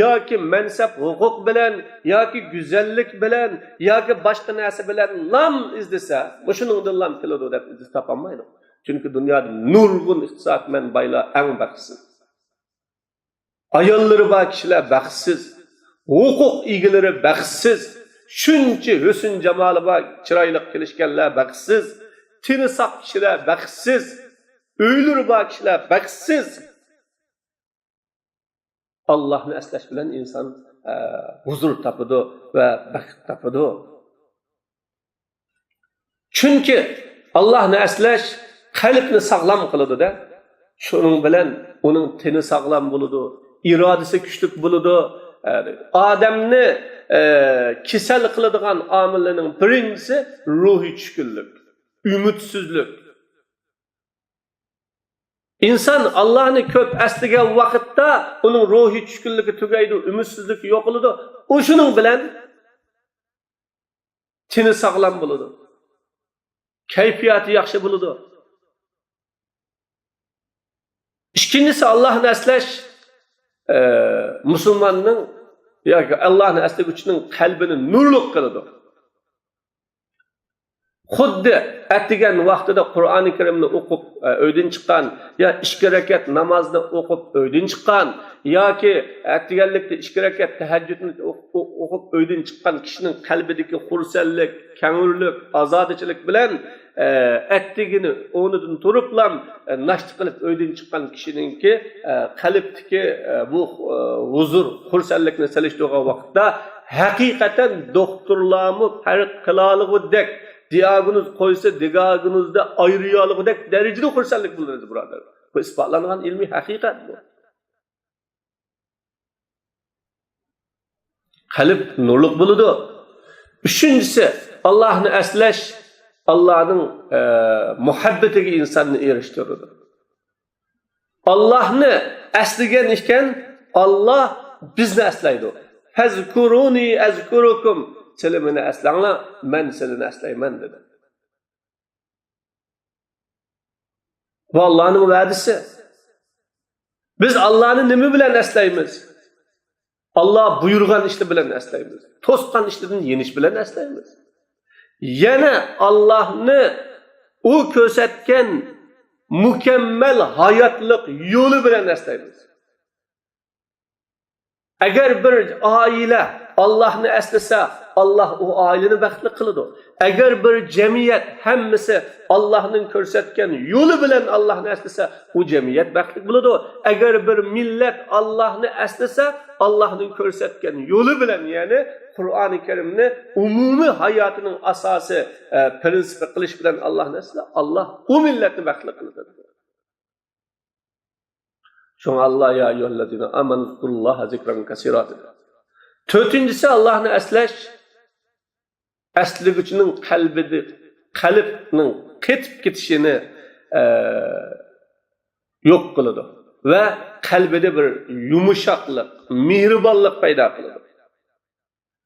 ياكى مەنسەپ ھوقۇق بىلەن ياكى گۈزەللىك بىلەن ياكى باشقا نەرسە بىلەنلام ئىزدىسە، مۇشۇنىڭدىنلام كېلىدۇ دەپ ئىزدىسە تاپالمايدۇ. چۈنكى دۇنيادا نۇرغۇن ئىقتىسادمەن بايلار ئەڭ بەختسىز. ئاياللىرى بار كىشىلەر بەختسىز، ھوقۇق ئىگىلىرى بەختسىز، شۇنچە ھۆسن جامالى بار، چىرايلىق كېلىشكەنلەر بەختسىز، تېنى ساق كىشىلەر بەختسىز، ئۆيلىرى بار كىشىلەر بەختسىز. ئاللاھنى ئەسلەش بىلەن ئىنسان، ئە، ھۇزۇر تاپىدۇ ۋە بەخت تاپىدۇ. چۈنكى ئاللاھنى ئەسلەش قەلبنى ساغلام قىلىدۇ-دە. شۇنىڭ بىلەن ئۇنىڭ تېنى ساغلام بولىدۇ، ئىرادىسى كۈچلۈك بولىدۇ. ئادەمنى، ئە، كېسەل قىلىدىغان ئامىللىرىنىڭ بىرىنچىسى روھىي چۈشكۈنلۈك، ئۈمىدسىزلىك. ئىنسان ئاللاھنى كۆپ ئەسلىگەن ۋاقىتتا ئۇنىڭ روھىي چۈشكۈنلۈكى تۈگەيدۇ، ئۈمىدسىزلىكى يوقىلىدۇ. ئۇ شۇنىڭ بىلەن تېنى ساغلام بولىدۇ. كەيپىياتى ياخشى بولىدۇ. ئىككىنچىسى، ئاللاھنى ئەسلەش، ئە، مۇسۇلماننىڭ ياكى ئاللاھنى ئەسلىگۈچىنىڭ قەلبىنى نۇرلۇق قىلىدۇ. خۇددى ئەتىگەن ۋاقتىدا قۇرئانى كەرىمنى ئوقۇپ، ئە، ئۆيدىن چىققان، يا ئىككى رەكەت نامازنى ئوقۇپ ئۆيدىن چىققان، ياكى ئەتىگەنلىكتە ئىككى رەكەت تەھەججۇدنى ئوق-، ئوق-، ئوقۇپ ئۆيدىن چىققان كىشىنىڭ قەلبىدىكى خۇرسەنلىك، كەڭرىلىك، ئازادىچىلىك بىلەن، ئە، ئەتىگىنى ئورنىدىن تۇرۇپلا، ئە، ناشتا قىلىپ ئۆيدىن چىققان كىشىنىڭكى، ئە، قەلبتىكى، ئە، بۇ، ئە، ھۇزۇر، خۇرسەنلىكنى سېلىشتۇرغان ۋاقىتتا ھەقىقەتەن دوختۇرلارمۇ پەرق قىلالىغۇدەك، دىئاگنوز قويسا، دىئاگنوزدا ئايرىيالىغۇدەك دەرىجىدە خۇرسەنلىك بولىدۇ، بۇرادەر. بۇ ئىسپاتلانغان ئىلمىي ھەقىقەت بۇ. قەلب نۇرلۇق بولىدۇ. ئۈچىنچىسى، ئاللاھنى ئەسلەش، ئاللاھنىڭ، ئە، مۇھەببىتىگە ئىنساننى ئېرىشتۈرىدۇ. ئاللاھنى ئەسلىگەن ئىكەن، ئاللاھ بىزنى ئەسلەيدۇ. فەزكۇرۇنى ئەزكۇركۇم، سىلى مېنى ئەسلەڭلار، مەن سىلىنى ئەسلەيمەن، دېدى. بۇ ئاللاھنىڭ ۋەدىسى. بىز ئاللاھنى نېمە بىلەن ئەسلەيمىز؟ ئاللاھ بۇيرۇغان ئىشلار بىلەن ئەسلەيمىز. توسقان ئىشلاردىن يېنىش بىلەن ئەسلەيمىز. يەنە ئاللاھنى ئۇ كۆرسەتكەن مۇكەممەل ھاياتلىق يولى بىلەن ئەسلەيمىز. ئەگەر بىر ئائىلە ئاللاھنى ئەسلىسە، ئاللاھ ئۇ ئائىلىنى بەختلىك قىلىدۇ. ئەگەر بىر جەمئىيەت ھەممىسى ئاللاھنىڭ كۆرسەتكەن يولى بىلەن ئاللاھنى ئەسلىسە، ئۇ جەمئىيەت بەختلىك بولىدۇ. ئەگەر بىر مىللەت ئاللاھنى ئەسلىسە، ئاللاھنىڭ كۆرسەتكەن يولى بىلەن، يەنى قۇرئانى كەرىمنى ئومۇمىي ھاياتىنىڭ ئاساسى، ئە، پىرىنسىپى قىلىش بىلەن ئاللاھنى ئەسلىسە، ئاللاھ ئۇ مىللەتنى بەختلىك قىلىدۇ. شۇڭا ئاللاھ، يا ئەييۇھەللەزىنە ئامەنۇ ئۇزكۇرۇللاھە زىكرەن كەسىرا، دېدى. تۆتىنچىسى، ئاللاھنى ئەسلەش ئەسلىگۈچىنىڭ قەلبىدە، قەلبنىڭ قېتىپ كېتىشىنى، ئە، يوق قىلىدۇ ۋە قەلبىدە بىر يۇمشاقلىق، مېھرىبانلىق پەيدا قىلىدۇ.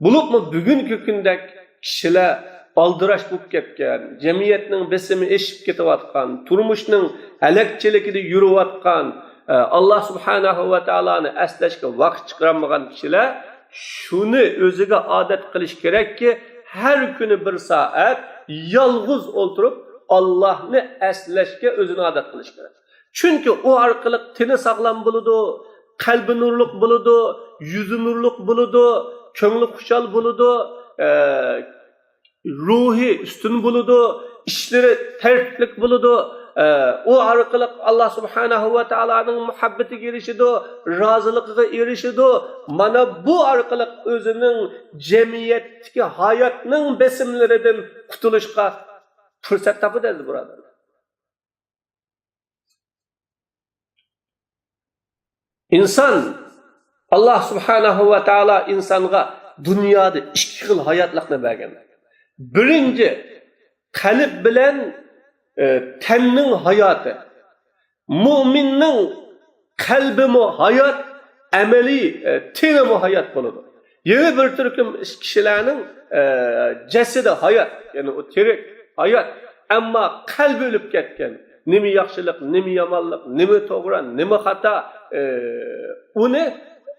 بولۇپمۇ بۈگۈنكى كۈندەك كىشىلەر ئالدىراش بولۇپ كەتكەن، جەمئىيەتنىڭ بېسىمى ئېشىپ كېتىۋاتقان، تۇرمۇشنىڭ ھەلەكچىلىكىدە يۈرۈۋاتقان، ئە، ئاللاھ سۇبھانەھۇ ۋە تائالانى ئەسلەشكە ۋاقىت چىقىرالمىغان كىشىلەر شۇنى ئۆزىگە ئادەت قىلىش كېرەككى، ھەر كۈنى بىر سائەت يالغۇز ئولتۇرۇپ، ئاللاھنى ئەسلەشكە ئۆزىنى ئادەت قىلىش كېرەك. چۈنكى ئۇ ئارقىلىق تېنى ساغلام بولىدۇ، قەلبى نۇرلۇق بولىدۇ، يۈزى نۇرلۇق بولىدۇ، كۆڭلى خۇشال بولىدۇ، ئە، روھى ئۈستۈن بولىدۇ، ئىشلىرى تەرتىپلىك بولىدۇ. ئە، ئۇ ئارقىلىق ئاللاھ سۇبھانەھۇ ۋە تائالانىڭ مۇھەببىتىگە ئېرىشىدۇ، رازىلىقىغا ئېرىشىدۇ. مانا بۇ ئارقىلىق ئۆزىنىڭ جەمئىيەتتىكى ھاياتنىڭ بېسىملىرىدىن قۇتۇلۇشقا پۇرسەت تاپىدۇ، ئەزىز بۇرادەرلەر. ئىنسان، ئاللاھ سۇبھانەھۇ ۋە تائالا ئىنسانغا دۇنيادا ئىككى خىل ھاياتلىقنى بەرگەن. بىرىنچى، قەلب بىلەن، ئە، تەننىڭ ھاياتى. مۇئمىننىڭ قەلبىمۇ ھايات، ئەمەلىي، ئە، تېنىمۇ ھايات بولىدۇ. يەنە بىر تۈركۈم كىشىلەرنىڭ، ئە، جەسىدى ھايات، يەنى ئۇ تىرىك، ھايات، ئەمما قەلبى ئۆلۈپ كەتكەن. نېمە ياخشىلىق، نېمە يامانلىق، نېمە توغرا، نېمە خاتا، ئە، ئۇنى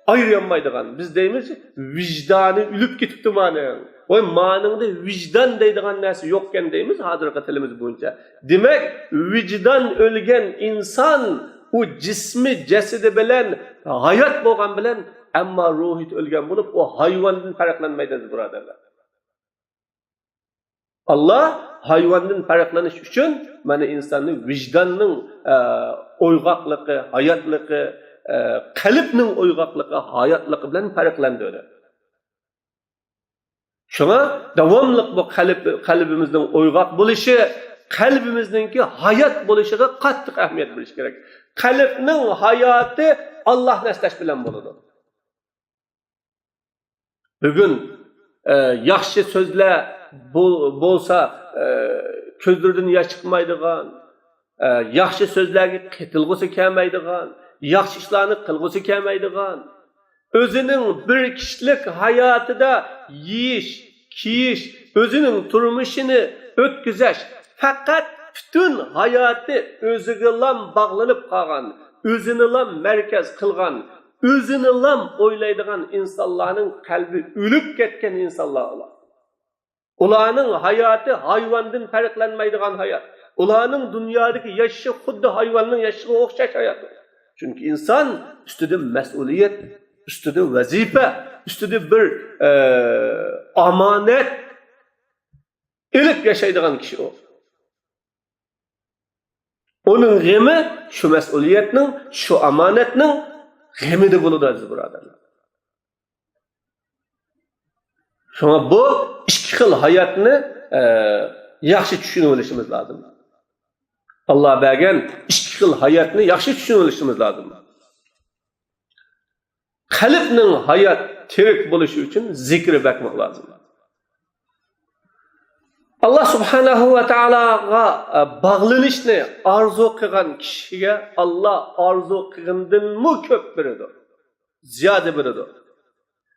ئايرىيالمايدىغان. بىز دەيمىز، ۋىجدانى ئۆلۈپ كېتىپتۇ مانىڭ. ۋاي، مانىڭدا ۋىجدان دەيدىغان نەرسە يوقكەن دەيمىز ھازىرقى تىلىمىز بويىچە. دېمەك، ۋىجدان ئۆلگەن ئىنسان ئۇ جىسمى، جەسىدى بىلەن ھايات بولغان بىلەن، ئەمما روھىيىتى ئۆلگەن بولۇپ، ئۇ ھايۋاندىن پەرقلەنمەيدۇ، ئەزىز بۇرادەرلەر. ئاللا ھايۋاندىن پەرقلىنىش ئۈچۈن مانا ئىنساننى ۋىجداننىڭ، ئە، ئويغاقلىقى، ھاياتلىقى، ئە، قەلبنىڭ ئويغاقلىقى، ھاياتلىقى بىلەن پەرقلەندۈردى. شۇڭا داۋاملىق بۇ قەلب، قەلبىمىزنىڭ ئويغاق بولۇشى، قەلبىمىزنىڭكى ھايات بولۇشىغا قاتتىق ئەھمىيەت بېرىش كېرەك. قەلبنىڭ ھاياتى ئاللاھنى ئەسلەش بىلەن بولىدۇ. بۈگۈن، ئە، ياخشى سۆزلەر بول-، بولسا، ئە، كۆزلىرىدىن ياش چىقمايدىغان، ئە، ياخشى سۆزلەرگە قېتىلغۇسى كەلمەيدىغان، ياخشى ئىشلارنى قىلغۇسى كەلمەيدىغان، ئۆزىنىڭ بىر كىشىلىك ھاياتىدا يېيىش، كىيىش، ئۆزىنىڭ تۇرمۇشىنى ئۆتكۈزۈش، پەقەت پۈتۈن ھاياتى ئۆزىگىلا باغلىنىپ قالغان، ئۆزىنىلا مەركەز قىلغان، ئۆزىنىلا ئويلايدىغان ئىنسانلارنىڭ قەلبى ئۆلۈپ كەتكەن ئىنسانلار ئۇلار. ئۇلارنىڭ ھاياتى ھايۋاندىن پەرقلەنمەيدىغان ھايات. ئۇلارنىڭ دۇنيادىكى ياشىشى خۇددى ھايۋاننىڭ ياشىشىغا ئوخشاش ھايات. چۈنكى ئىنسان ئۈستىدە مەسئۇلىيەت، ئۈستىدە ۋەزىپە، ئۈستىدە بىر، ئە، ئامانەت ئېلىپ ياشايدىغان كىشى ئۇ. ئۇنىڭ غېمى شۇ مەسئۇلىيەتنىڭ، شۇ ئامانەتنىڭ غېمىدە بولىدۇ، ئەزىز بۇرادەرلەر. شۇڭا بۇ ئىككى خىل ھاياتنى، ئە، ياخشى چۈشىنىۋېلىشىمىز لازىم. ئاللا بەرگەن ئىككى خىل ھاياتنى ياخشى چۈشىنىۋېلىشىمىز لازىم. قەلبنىڭ ھايات، تىرىك بولۇشى ئۈچۈن زىكىر بەكمۇ لازىم. ئاللا سۇبھانەھۇ ۋە تائالاغا، ئە، باغلىنىشنى ئارزۇ قىلغان كىشىگە ئاللا ئارزۇ قىلغىنىدىنمۇ كۆپ بېرىدۇ، زىيادە بېرىدۇ.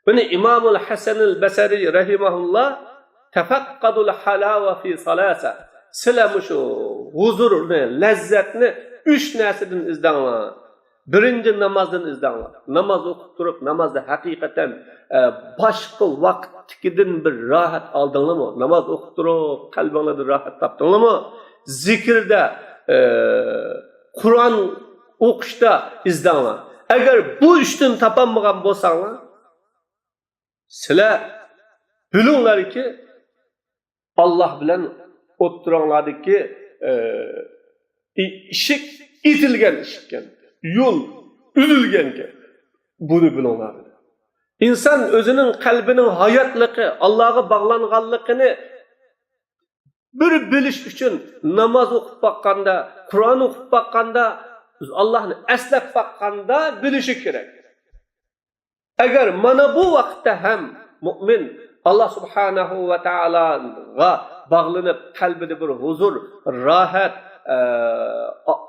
بۇنى ئىمامۇل ھەسەنىل بەسرى رەھىمەھۇللا «تەفەققەدۇل ھالاۋە فى سالاسە»، سىلەر مۇشۇ ھۇزۇرنى، لەززەتنى ئۈچ نەرسىدىن ئىزدەڭلار. بىرىنچى، نامازدىن ئىزدەڭلار. ناماز ئوقۇپ تۇرۇپ، نامازدا ھەقىقەتەن، ئە، باشقا ۋاقىتتىكىدىن بىر راھەت ئالدىڭلارمۇ؟ ناماز ئوقۇپ تۇرۇپ، قەلبىڭلاردا راھەت تاپتىڭلارمۇ؟ زىكىردە، ئە، قۇرئان ئوقۇشتا ئىزدەڭلار. ئەگەر بۇ ئۈچتىن تاپالمىغان بولساڭلار، سىلەر بىلىڭلاركى، ئاللا بىلەن ئوتتۇراڭلاردىكى، ئە، ئى-، ئىشىك ئېتىلگەن ئىشىككەن، يول ئۈزۈلگەنكەن. بۇنى بىلىڭلار. ئىنسان ئۆزىنىڭ قەلبىنىڭ ھاياتلىقى، ئاللاغا باغلانغانلىقىنى بىر بىلىش ئۈچۈن ناماز ئوقۇپ باققاندا، قۇرئان ئوقۇپ باققاندا، ئاللانى ئەسلەپ باققاندا بىلىشى كېرەك. ئەگەر مانا بۇ ۋاقىتتا ھەم مۇئمىن ئاللا سۇبھانەھۇ ۋە تائالاغا باغلىنىپ، قەلبىدە بىر ھۇزۇر، راھەت، ئە، ئا-،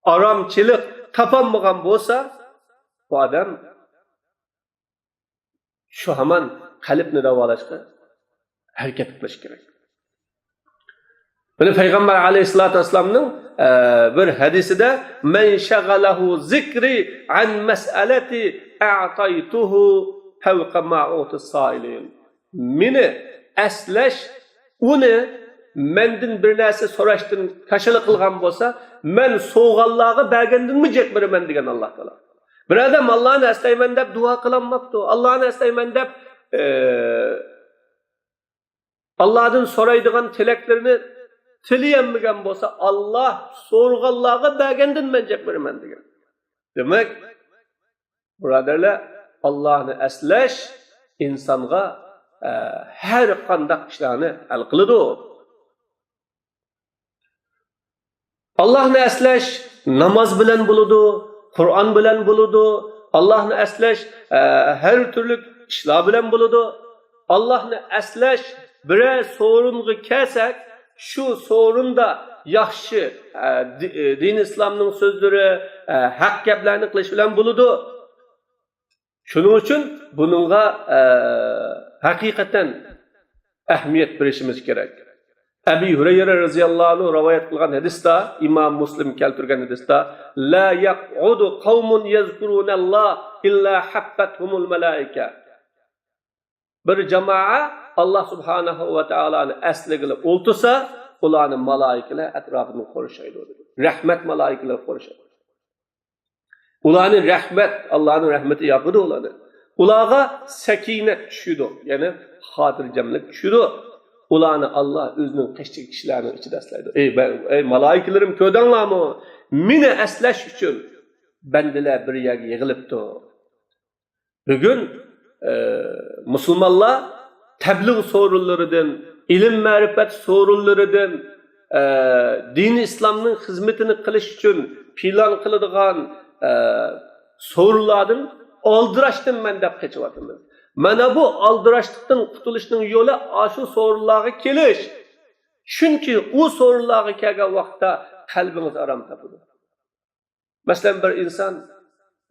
ئارامچىلىق تاپالمىغان بولسا، بۇ ئادەم شۇ ھامان قەلبنى داۋالاشقا ھەرىكەت قىلىش كېرەك. بۇنى پەيغەمبەر ئەلەيھىسسالاتۇ ۋەسسالامنىڭ، ئە، بىر ھەدىسىدە، «مەن شەغەلەھۇ زىكرى ئەن مەسئەلەتى ئەئتەيتۇھۇ فەۋقە ما ئۇتىس سائىلىن.» مېنى ئەسلەش ئۇنى مەندىن بىر نەرسە سوراشتىن كاشىلا قىلغان بولسا، مەن سوغانلارغا بەرگەندىنمۇ جىق بېرىمەن، دېگەن ئاللا تائالا. بىر ئادەم ئاللانى ئەسلەيمەن دەپ دۇئا قىلالماپتۇ، ئاللانى ئەسلەيمەن دەپ، ئە، ئاللادىن سورايدىغان تىلەكلىرىنى تىلىيەلمىگەن بولسا، ئاللا سورىغانلارغا بەرگەندىن مەن جىق بېرىمەن، دېگەن. دېمەك، بۇرادەرلەر، ئاللانى ئەسلەش ئىنسانغا، ئە، ھەر قانداق ئىشلارنى ھەل قىلىدۇ. ئاللانى ئەسلەش ناماز بىلەن بولىدۇ، قۇرئان بىلەن بولىدۇ. ئاللانى ئەسلەش، ئە، ھەر تۈرلۈك ئىشلار بىلەن بولىدۇ. ئاللانى ئەسلەش، بىرەر سورۇنغا كەلسەك، شۇ سورۇندا ياخشى، ئە، دى-، دىن ئىسلامنىڭ سۆزلىرى، ئە، ھەق گەپلەرنى قىلىش بىلەن بولىدۇ. شۇنىڭ ئۈچۈن بۇنىڭغا، ئە، ھەقىقەتەن ئەھمىيەت بېرىشىمىز كېرەك. ئەبى ھۇرەيرە رەزىياللاھۇ ئەنھۇ رىۋايەت قىلغان ھەدىستە، ئىمام مۇسلىم كەلتۈرگەن ھەدىستە، «لا يقعد قوم يذكرون الله إلا حفتهم الملائكة.» بىر جامائەت ئاللا سۇبھانەھۇ ۋە تائالانى ئەسلىگىلى ئولتۇرسا، ئۇلارنى مالائىكىلەر ئەتراپىدىن قورشايدۇ، دېدى. رەھمەت مالائىكىلىرى قورشايدۇ. ئۇلارنى رەھمەت، ئاللانىڭ رەھمىتى ياپىدۇ ئۇلارنى. ئۇلارغا سەكىنەت چۈشىدۇ، يەنى خاتىرجەملىك چۈشىدۇ. ئۇلارنى ئاللا ئۆزىنىڭ قېشىدىكى كىشىلەرنىڭ ئىچىدە ئەسلەيدۇ. ئەي، بە-، ئەي مالائىكىلىرىم، كۆردۈڭلارمۇ؟ مېنى ئەسلەش ئۈچۈن بەندىلەر بىر يەرگە يىغىلىپتۇ. بۈگۈن، ئە، مۇسۇلمانلار تەبلىغ سورۇنلىرىدىن، ئىلىم-مەرىپەت سورۇنلىرىدىن، ئە، دىنى ئىسلامنىڭ خىزمىتىنى قىلىش ئۈچۈن پىلان قىلىدىغان، ئە، سورۇنلاردىن ئالدىراشتىن مەن دەپ قېچىۋاتىمىز. مانا بۇ ئالدىراشلىقتىن قۇتۇلۇشنىڭ يولى ئاشۇ سورۇنلارغا كېلىش. چۈنكى ئۇ سورۇنلارغا كەلگەن ۋاقىتتا قەلبىڭىز ئارام تاپىدۇ. مەسىلەن، بىر ئىنسان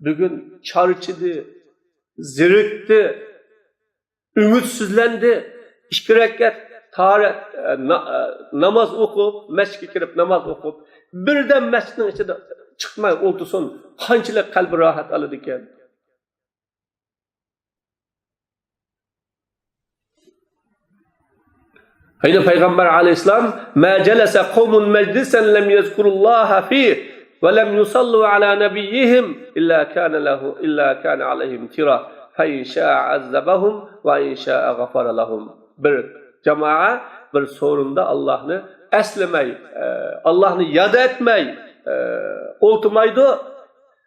بۈگۈن چارچىدى، زېرىكتى، ئۈمىدسىزلەندى. ئىككى رەكەت تارە-، نا-، ناماز ئوقۇپ، مەسچىتكە كىرىپ ناماز ئوقۇپ، بىردەم مەسچىتنىڭ ئىچىدە چىقماي ئولتۇرسۇن، قانچىلىك قەلبى راھەت ئالىدىكەن. يەنە پەيغەمبەر ئەلەيھىسسالام، ما جلس قوم مجلسا لم يذكروا الله فيه ولم يصلوا على نبيهم إلا كان له، إلا كان عليهم تيرة، فإن شاء عذبهم وإن شاء غفر لهم. بىر جامائە بىر سورۇندا ئاللاھنى ئەسلىمەي، ئە، ئاللاھنى ياد ئەتمەي، ئە، ئولتۇرمايدۇ.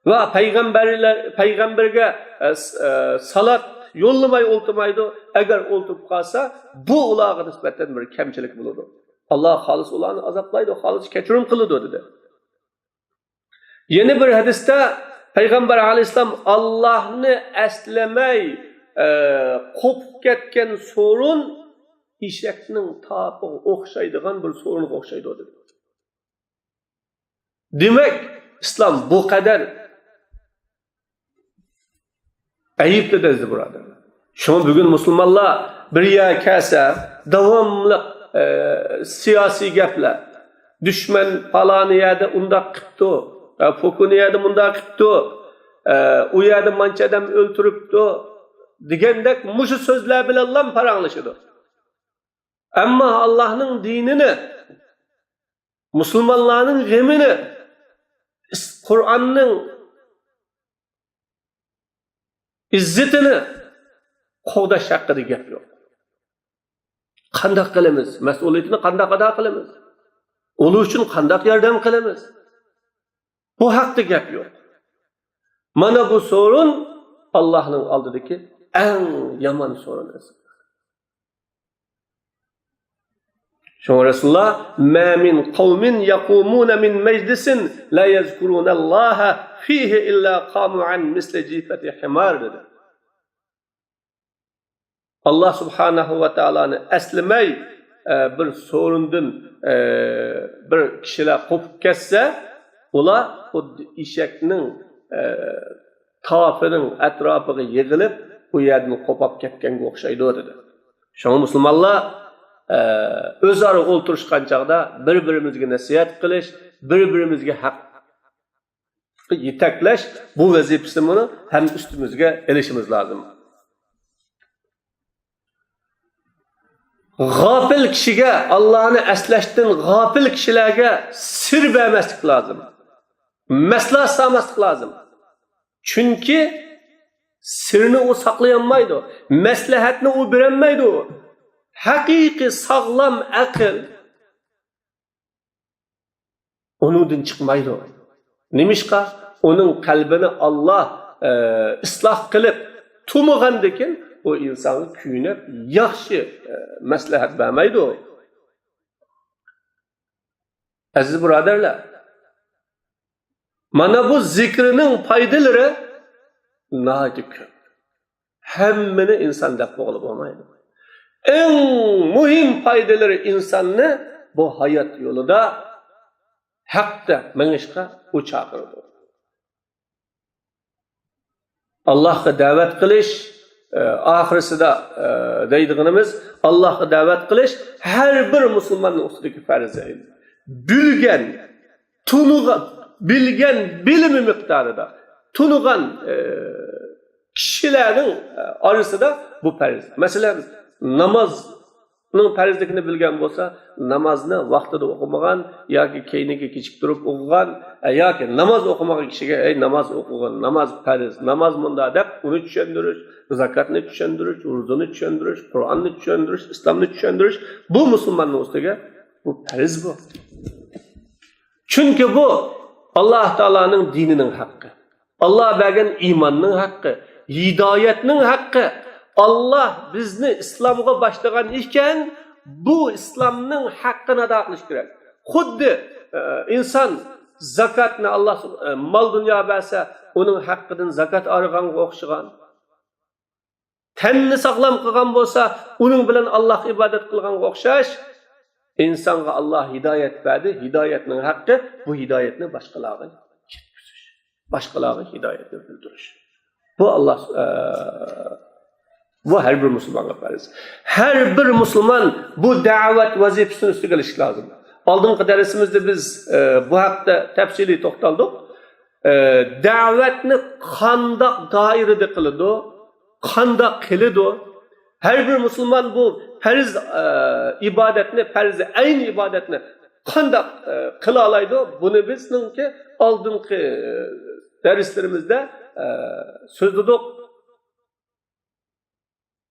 ۋە پەيغەمبەرلەر، پەيغەمبەرگە، ئە، س-، ئە، سالات يوللىماي ئولتۇرمايدۇ. ئەگەر ئولتۇرۇپ قالسا، بۇ ئۇلارغا نىسبەتەن بىر كەمچىلىك بولىدۇ. ئاللا خالىس ئۇلارنى ئازابلايدۇ، خالىس كەچۈرۈم قىلىدۇ، دېدى. يەنە بىر ھەدىستە پەيغەمبەر ئەلەيھىسسالام، ئاللاھنى ئەسلىمەي، ئە، قوپۇپ كەتكەن سورۇن ئېشەكنىڭ تاپىغا ئوخشايدىغان بىر سورۇنغا ئوخشايدۇ، دېدى. دېمەك، ئىسلام بۇ قەدەر ئەيىبلىدى، ئەزىز بۇرادەرلەر. شۇڭا بۈگۈن مۇسۇلمانلار بىر يەرگە كەلسە، داۋاملىق، ئە، سىياسىي گەپلەر. دۈشمەن پالانى يەردە ئۇنداق قىپتۇ، ئە، پوكۇنى يەردە مۇنداق قىپتۇ، ئە، ئۇ يەردە مانچە ئادەم ئۆلتۈرۈپتۇ دېگەندەك مۇشۇ سۆزلەر بىلەنلا پاراڭلىشىدۇ. ئەمما ئاللاھنىڭ دىنىنى، مۇسۇلمانلارنىڭ غېمىنى، ئىس-، قۇرئاننىڭ ئىززىتىنى قوغداش ھەققىدە گەپ يوق. قانداق قىلىمىز؟ مەسئۇلىيىتىنى قانداق ئادا قىلىمىز؟ ئۇلار ئۈچۈن قانداق ياردەم قىلىمىز؟ بۇ ھەقتە گەپ يوق. مانا بۇ سورۇن ئاللاھنىڭ ئالدىدىكى ئەڭ يامان سورۇن. شۇڭا رەسۇلۇللا، ما من قوم يقومون من مجلس لا يذكرون الله فيه إلا قاموا عنه مثل جيفة حمار، دېدى. ئاللا سۇبھانەھۇ ۋە تائالانى ئەسلىمەي، ئە، بىر سورۇندىن، ئە، بىر كىشىلەر قوپۇپ كەتسە، ئۇلار خۇددى ئېشەكنىڭ، ئە، تاپىنىڭ ئەتراپىغا يىغىلىپ، ئۇ يەردىن قوپاپ كەتكەنگە ئوخشايدۇ، دېدى. شۇڭا مۇسۇلمانلار، ئە، ئۆزئارا ئولتۇرۇشقان چاغدا بىر-بىرىمىزگە نەسىھەت قىلىش، بىر-بىرىمىزگە ھەق يېتەكلەش، بۇ ۋەزىپىسىنى بۇنى ھەم ئۈستىمىزگە ئېلىشىمىز لازىم. غاپىل كىشىگە، ئاللانى ئەسلەشتىن غاپىل كىشىلەرگە سىر بەرمەسلىك لازىم. مەسلىھەت سالماسلىق لازىم. چۈنكى سىرنى ئۇ ساقلىيالمايدۇ، مەسلىھەتنى ئۇ بېرەلمەيدۇ. ھەقىقىي ساغلام ئەقىل ئۇنىڭدىن چىقمايدۇ. نېمىشقا؟ ئۇنىڭ قەلبىنى ئاللا، ئە، ئىسلاھ قىلىپ تۇمىغاندىكىن، ئۇ ئىنسانغا كۆيۈنۈپ ياخشى، ئە، مەسلىھەت بەرمەيدۇ. ئەزىز بۇرادەرلەر، مانا بۇ زىكرىنىڭ پايدىلىرى ناھايىتى كۆپ. ھەممىنى ئىنسان دەپ بولغىلى بولمايدۇ. ئەڭ مۇھىم پايدىلىرى ئىنساننى بۇ ھايات يولىدا ھەقتە مېڭىشقا ئۇ چاقىرىدۇ. ئاللاھقا دەۋەت قىلىش، ئە، ئاخىرسىدا، ئە، دەيدىغىنىمىز، ئاللاھقا دەۋەت قىلىش ھەر بىر مۇسۇلماننىڭ ئۈستىدىكى پەرز. بىلگەن، تونۇغان، بىلگەن بىلىمى مىقدارىدا تونۇغان، ئە، كىشىلەرنىڭ، ئە، ئارىسىدا بۇ پەرز. مەسىلەن، ناماز ئۇنىڭ پەرزلىكىنى بىلگەن بولسا، نامازنى ۋاقتىدا ئوقۇمىغان ياكى كەينىگە كېچىكتۈرۈپ ئوقۇغان، ئە، ياكى ناماز ئوقۇمىغان كىشىگە، «ئەي، ناماز ئوقۇغىن، ناماز پەرز، ناماز مۇندا» دەپ، ئۇنى چۈشەندۈرۈش، زاكاتنى چۈشەندۈرۈش، روزىنى چۈشەندۈرۈش، قۇرئاننى چۈشەندۈرۈش، ئىسلامنى چۈشەندۈرۈش، بۇ مۇسۇلماننىڭ ئۈستىگە بۇ پەرز بۇ. چۈنكى بۇ ئاللاھ تائالانىڭ دىنىنىڭ ھەققى. ئاللاھ بەرگەن ئىماننىڭ ھەققى، ھىدايەتنىڭ ھەققى. ئاللاھ بىزنى ئىسلامغا باشلىغان ئىكەن، بۇ ئىسلامنىڭ ھەققىنى ئادا قىلىش كېرەك. خۇددى، ئە، ئىنسان زاكاتنى ئاللاھ سۇب-، ئە، مال دۇنيا بەرسە، ئۇنىڭ ھەققىدىن زاكات ئايرىغانغا ئوخشىغان. تەننى ساغلام قىلغان بولسا، ئۇنىڭ بىلەن ئاللاھقا ئىبادەت قىلغانغا ئوخشاش. ئىنسانغا ئاللاھ ھىدايەت بەردى، ھىدايەتنىڭ ھەققى، بۇ ھىدايەتنى باشقىلارغا يەتكۈزۈش، باشقىلارغا ھىدايەتنى بىلدۈرۈش. بۇ ئاللاھ، ئە، بۇ ھەر بىر مۇسۇلمانغا پەرز. ھەر بىر مۇسۇلمان بۇ دەۋەت ۋەزىپىسىنى ئۈستىگە ئېلىشى لازىم. ئالدىنقى دەرسىمىزدە بىز، ئە، بۇ ھەقتە تەپسىلىي توختالدۇق. ئە، دەۋەتنى قانداق دائىرىدە قىلىدۇ؟ قانداق قىلىدۇ؟ ھەر بىر مۇسۇلمان بۇ پەرز، ئە، ئىبادەتنى، پەرز ئەين ئىبادەتنى قانداق، ئە، قىلالايدۇ؟ بۇنى بىزنىڭكى ئالدىنقى، ئە، دەرسلىرىمىزدە، ئە، سۆزلىدۇق.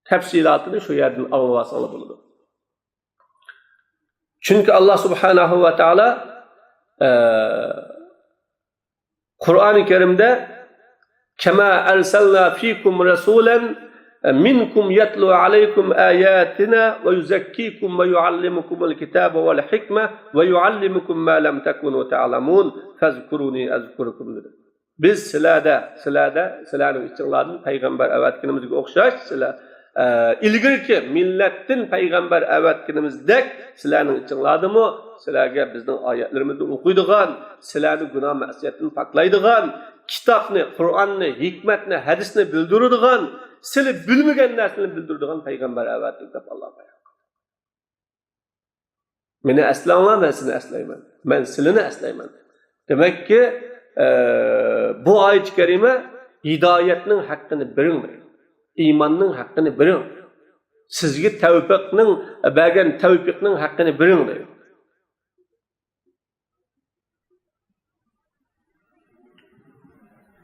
تەپسىلاتىنى شۇ يەردىن ئاڭلىۋالساڭلار بولىدۇ. چۈنكى ئاللاھ سۇبھانەھۇ ۋە تائالا، ئە، قۇرئانى كەرىمدە، كەما ئەرسەلنا فىكۇم رەسۇلەن مىنكۇم يەتلۇ ئەلەيكۇم ئاياتىنا ۋە يۇزەككىكۇم ۋە يۇئەللىمۇكۇمۇل كىتابە ۋەل ھىكمە ۋە يۇئەللىمۇكۇم ما لەم تەكۇنۇ تەئلەمۇن فەزكۇرۇنى ئەزكۇركۇم دېدى. بىز سىلەردە، سىلەردە، سىلەرنىڭ ئىچىڭلاردىن پەيغەمبەر ئەۋەتكىنىمىزگە ئوخشاش، سىلەر، ئە، ئىلگىرىكى مىللەتتىن پەيغەمبەر ئەۋەتكىنىمىزدەك سىلەرنىڭ ئىچىڭلاردىمۇ سىلەرگە بىزنىڭ ئايەتلىرىمىزنى ئوقۇيدىغان، سىلەرنى گۇناھ مەسىيەتتىن پاكلايدىغان، كىتابنى، قۇرئاننى، ھېكمەتنى، ھەدىسنى بىلدۈرىدىغان، سىلى بىلمىگەن نەرسىنى بىلدۈرىدىغان پەيغەمبەر ئەۋەتتۇق دەپ ئاللاھ بايان قىلدى. مېنى ئەسلەڭلار، مەن سېنى ئەسلەيمەن. مەن سىلىنى ئەسلەيمەن. دېمەككى، ئە، بۇ ئايەت كەرىمە ھىدايەتنىڭ ھەققىنى بېرىڭ دەيدۇ. ئىماننىڭ ھەققىنى بېرىڭ. سىزگە تەۋپىقنىڭ، بەرگەن تەۋپىقنىڭ ھەققىنى بېرىڭ دەيدۇ.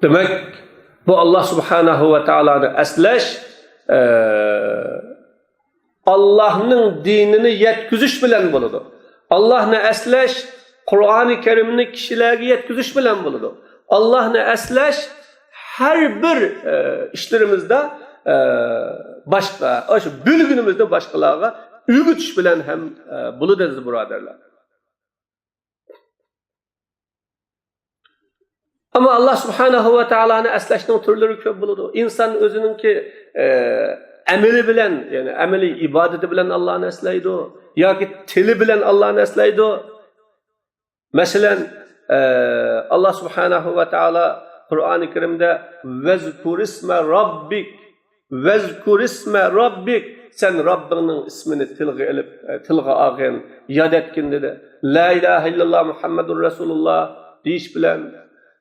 دېمەك، بۇ ئاللاھ سۇبھانەھۇ ۋە تائالانى ئەسلەش، ئە، ئاللاھنىڭ دىنىنى يەتكۈزۈش بىلەن بولىدۇ. ئاللاھنى ئەسلەش قۇرئانى كەرىمنى كىشىلەرگە يەتكۈزۈش بىلەن بولىدۇ. ئاللاھنى ئەسلەش ھەر بىر، ئە، ئىشلىرىمىزدا، ئە، باشقا، ئاشۇ بىلگىنىمىزنى باشقىلارغا ئۆگىتىش بىلەن ھەم، ئە، بولىدۇ، ئەزىز بۇرادەرلەر. ئەمما ئاللاھ سۇبھانەھۇ ۋە تائالانى ئەسلەشنىڭ تۈرلىرى كۆپ بولىدۇ. ئىنسان ئۆزىنىڭكى، ئە، ئەمىلى بىلەن، يەنى ئەمەلىي ئىبادىتى بىلەن ئاللاھنى ئەسلەيدۇ ياكى تىلى بىلەن ئاللاھنى ئەسلەيدۇ. مەسىلەن، ئە، ئاللاھ سۇبھانەھۇ ۋە تائالا قۇرئانى كەرىمدە «ۋەزكۇرىسمە راببىك، ۋەزكۇرىسمە راببىك»، سەن راببىڭنىڭ ئىسمىنى تىلغا ئېلىپ، ئە، تىلغا ئالغىن، ياد ئەتكىن دېدى. لا ئىلاھە ئىللاللا مۇھەممەدۇر رەسۇلۇللا دېيىش بىلەن،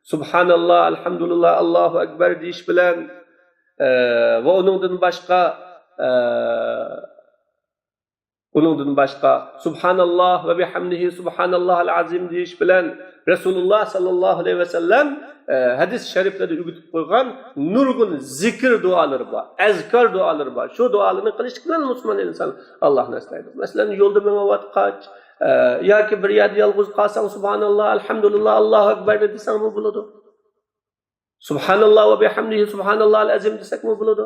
سۇبھاناللا، ئەلھەمدۇلىللا، ئاللاھۇ ئەكبەر دېيىش بىلەن، ئە، ۋە ئۇنىڭدىن باشقا، ئە، ئۇنىڭدىن باشقا، سۇبھاناللا ۋە بىھەمدىھى سۇبھاناللاھىل ئەزىم دېيىش بىلەن، رەسۇلۇللا ساللاللاھۇ ئەلەيھى ۋەسەللەم، ئە، ھەدىس شەرىپلەردە ئۆگىتىپ قويغان نۇرغۇن زىكىر دۇئالىرى بار، ئەزكار دۇئالىرى بار. شۇ دۇئالارنى قىلىشلىق بىلەن مۇسۇلمان ئىنسان ئاللاھنى ئەسلەيدۇ. مەسىلەن، يولدا مېڭىۋاتقاچ، ئە، ياكى بىر يەردە يالغۇز قالساڭ، سۇبھاناللا، ئەلھەمدۇلىللا، ئاللاھۇ ئەكبەرنى دېسەڭمۇ بولىدۇ. سۇبھاناللا ۋە بىھەمدىھى سۇبھاناللاھىل ئەزىم دېسەكمۇ بولىدۇ.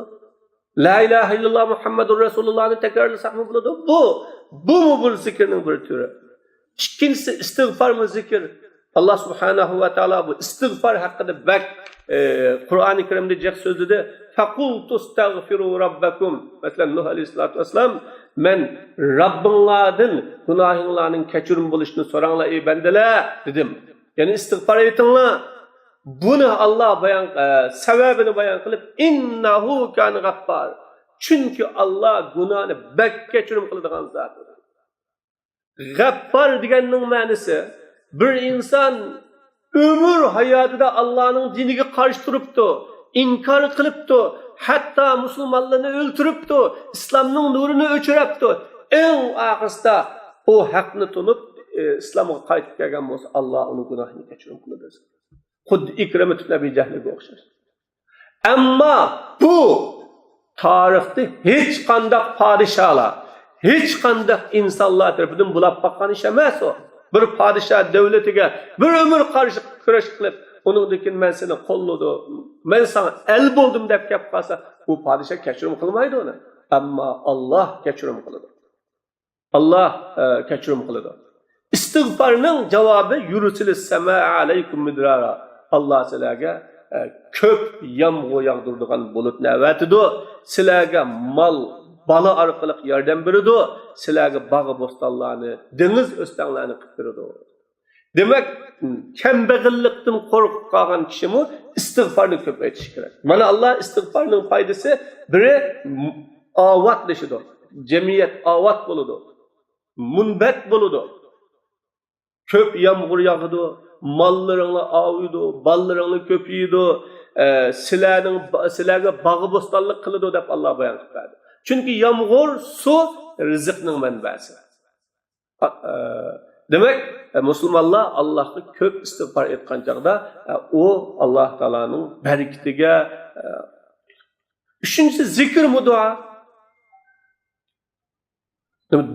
لا ئىلاھە ئىللاللا مۇھەممەدۇر رەسۇلۇللانى تەكرارلىساقمۇ بولىدۇ. بۇ، بۇمۇ بىر زىكىرنىڭ بىر تۈرى. ئىككىنچىسى ئىستىغفارمۇ زىكىر. ئاللاھ سۇبھانەھۇ ۋە تائالا بۇ ئىستىغفار ھەققىدە بەك، ئى، قۇرئانى كەرىمدە جىق سۆزلىدى. فەقۇلتۇستەغفىرۇ رەببەكۇم. مەسىلەن، نۇھ ئەلەيھىسسالاتۇ ۋەسسالام، مەن رەببىڭلاردىن گۇناھىڭلارنىڭ كەچۈرۈم بولۇشىنى سوراڭلار، ئەي بەندىلەر، دېدىم. يەنى ئىستىغفار ئېيتىڭلار. بۇنى ئاللاھ بايان، ئە، سەۋەبىنى بايان قىلىپ، «ئىننەھۇ كانە غەففار.» چۈنكى ئاللاھ گۇناھنى بەك كەچۈرۈم قىلىدىغان زات. غەففار دېگەننىڭ مەنىسى، بىر ئىنسان ئۆمۈر ھاياتىدا ئاللاھنىڭ دىنىگە قارشى تۇرۇپتۇ، ئىنكار قىلىپتۇ، ھەتتا مۇسۇلمانلارنى ئۆلتۈرۈپتۇ، ئىسلامنىڭ نۇرىنى ئۆچۈرۈپتۇ. ئەڭ ئاخىرسىدا ئۇ ھەقنى تونۇپ، ئى، ئىسلامغا قايتىپ كەلگەن بولسا، ئاللا ئۇنىڭ گۇناھىنى كەچۈرۈم قىلىدۇ. خۇددى ئىكرىمە ئىبن ئەبى جەھلگە ئوخشاش. ئەمما بۇ تارىختا ھېچقانداق پادىشاھلار، ھېچقانداق ئىنسانلار تەرىپىدىن بولاپ باققان ئىش ئەمەس ئۇ. بىر پادىشاھ دۆلىتىگە بىر ئۆمۈر قارشى كۈرەش قىلىپ، ئۇنىڭدىن كېيىن مەن سېنى قوللىدىم، مەن ساڭا ئەل بولدۇم دەپ كەپ قالسا، بۇ پادىشاھ كەچۈرۈم قىلمايدۇ ئۇنى. ئەمما ئاللا كەچۈرۈم قىلىدۇ. ئاللا، ئە، كەچۈرۈم قىلىدۇ. ئىستىغپارنىڭ جاۋابى يۇرسىلىس سەمائە ئەلەيكۇم مىدرارا. ئاللا سىلەرگە، ئە، كۆپ يامغۇر ياغدۇرىدىغان بۇلۇتنى ئەۋەتىدۇ. سىلەرگە مال، بالا ئارقىلىق ياردەم بېرىدۇ. سىلەرگە باغ بوستانلارنى، دېڭىز ئۆستەڭلەرنى قىلىپ بېرىدۇ. دېمەك، كەمبەغەللىكتىن قورقۇپ قالغان كىشىمۇ ئىستىغپارنى كۆپ ئېيتىشى كېرەك. مانا ئاللا ئىستىغپارنىڭ پايدىسى بىرى ئاۋاتلىشىدۇ. جەمئىيەت ئاۋات بولىدۇ. مۇنبەت بولىدۇ. كۆپ يامغۇر ياغىدۇ، ماللىرىڭلار ئاۋۇيدۇ، بالىلىرىڭلار كۆپىيىدۇ، ئە، سىلەرنىڭ، سىلەرگە باغ بوستانلىق قىلىدۇ دەپ ئاللا بايان قىلىپ بەردى. چۈنكى يامغۇر سۇ رىزىقنىڭ مەنبەسى. ئە، دېمەك، ئە، مۇسۇلمانلار ئاللاھقا كۆپ ئىستىغپار ئېيتقان چاغدا، ئە، ئۇ ئاللا تائالانىڭ بەرىكىتىگە، ئە، ئۈچىنچىسى، زىكىرمۇ دۇئا.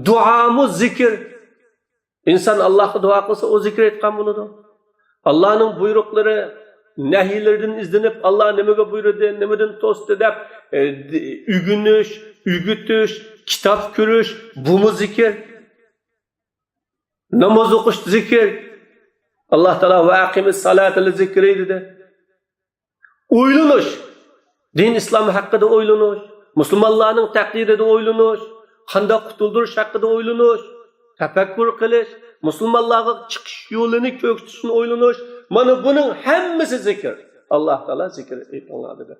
دۇئامۇ زىكىر. ئىنسان ئاللاھقا دۇئا قىلسا، ئۇ زىكىر ئېيتقان بولىدۇ. ئاللانىڭ بۇيرۇقلىرى، نەھيلىرىدىن ئىزدىنىپ، ئاللا نېمىگە بۇيرۇدى، نېمىدىن توستى دەپ، ئە، ئۆگىنىش، ئۆگىتىش، كىتاب كۆرۈش، بۇمۇ زىكىر. ناماز ئوقۇش زىكىر. ئاللا تائالا ۋە ئەقىمىس سالاتا لىزىكرى دېدى. ئويلىنىش. دىن ئىسلام ھەققىدە ئويلىنىش. مۇسۇلمانلارنىڭ تەقدىرىدە ئويلىنىش. قانداق قۇتۇلدۇرۇش ھەققىدە ئويلىنىش. تەپەككۇر قىلىش. مۇسۇلمانلارغا چىقىش يولىنى كۆرسىتىشنى ئويلىنىش. مانا بۇنىڭ ھەممىسى زىكىر. ئاللا تائالا زىكىر ئېيتىڭلار دېدى.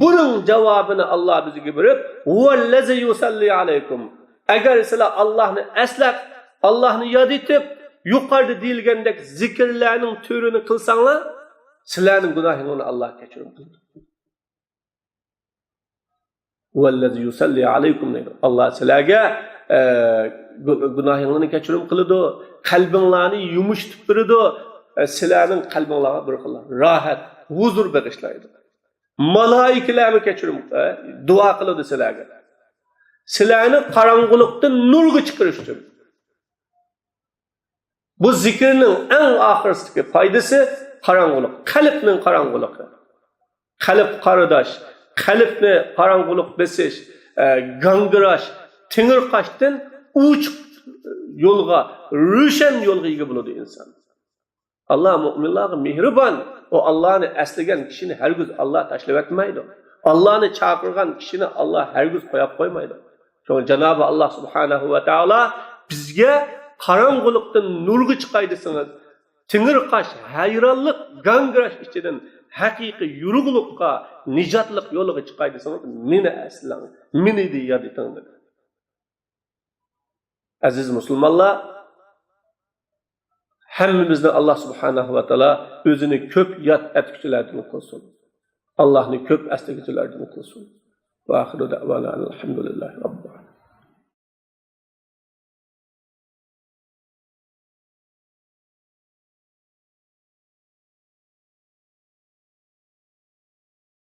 بۇنىڭ جاۋابىنى ئاللا بىزگە بېرىپ، ھۇۋەللەزى يۇسەللى ئەلەيكۇم. ئەگەر سىلەر ئاللاھنى ئەسلەپ، ئاللاھنى ياد ئېتىپ، يۇقىرىدا دېيىلگەندەك زىكىرلەرنىڭ تۈرىنى قىلساڭلار، سىلەرنىڭ گۇناھىڭلارنى ئاللا كەچۈرۈم قىلىدۇ. ھۇۋەللەزى يۇسەللى ئەلەيكۇم دەيدۇ. ئاللا سىلەرگە، ئە، گۇ-، گۇناھىڭلارنى كەچۈرۈم قىلىدۇ، قەلبىڭلارنى يۇمشىتىپ بېرىدۇ، ئە، سىلەرنىڭ قەلبىڭلارغا بىر خىل راھەت، ھۇزۇر بېغىشلايدۇ. مالائىكىلەرمۇ كەچۈرۈم، ئە، دۇئا قىلىدۇ سىلەرگە. سىلەرنى قاراڭغۇلۇقتىن نۇرغا چىقىرىش ئۈچۈن. بۇ زىكىرنىڭ ئەڭ ئاخىرسىدىكى پايدىسى قاراڭغۇلۇق، قەلبنىڭ قاراڭغۇلۇقى. قەلب قارىداش، قەلبنى قاراڭغۇلۇق بېسىش، ئە، گاڭگىراش، تېڭىرقاشتىن ئوچۇق يولغا، روشەن يولغا ئىگە بولىدۇ ئىنسان. ئاللا مۇئمىنلارغا مېھرىبان. ئۇ ئاللانى ئەسلىگەن كىشىنى ھەرگىز ئاللا تاشلىۋەتمەيدۇ. ئاللانى چاقىرغان كىشىنى ئاللا ھەرگىز قويۇپ قويمايدۇ. شۇڭا جانابى ئاللا سۇبھانەھۇ ۋە تائالا بىزگە قاراڭغۇلۇقتىن نۇرغا چىقاي دېسىڭىز، تېڭىرقاش، ھەيرانلىق، گاڭگىراش ئىچىدىن ھەقىقىي يورۇقلۇققا، نىجاتلىق يولىغا چىقاي دېسىڭىز، مېنى ئەسلەڭ، مېنى ياد ئېتىڭ دېدى. ئەزىز مۇسۇلمانلار، ھەممىمىزنى ئاللا سۇبھانەھۇ ۋە تائالا ئۆزىنى كۆپ ياد ئەتكۈچىلەردىن قىلسۇن. ئاللانى كۆپ ئەسلىگۈچىلەردىن قىلسۇن. ۋە ئاخىرۇ دەئۋانا ئەنىل ھەمدۇلىللاھى رەببىل ئالەمىن.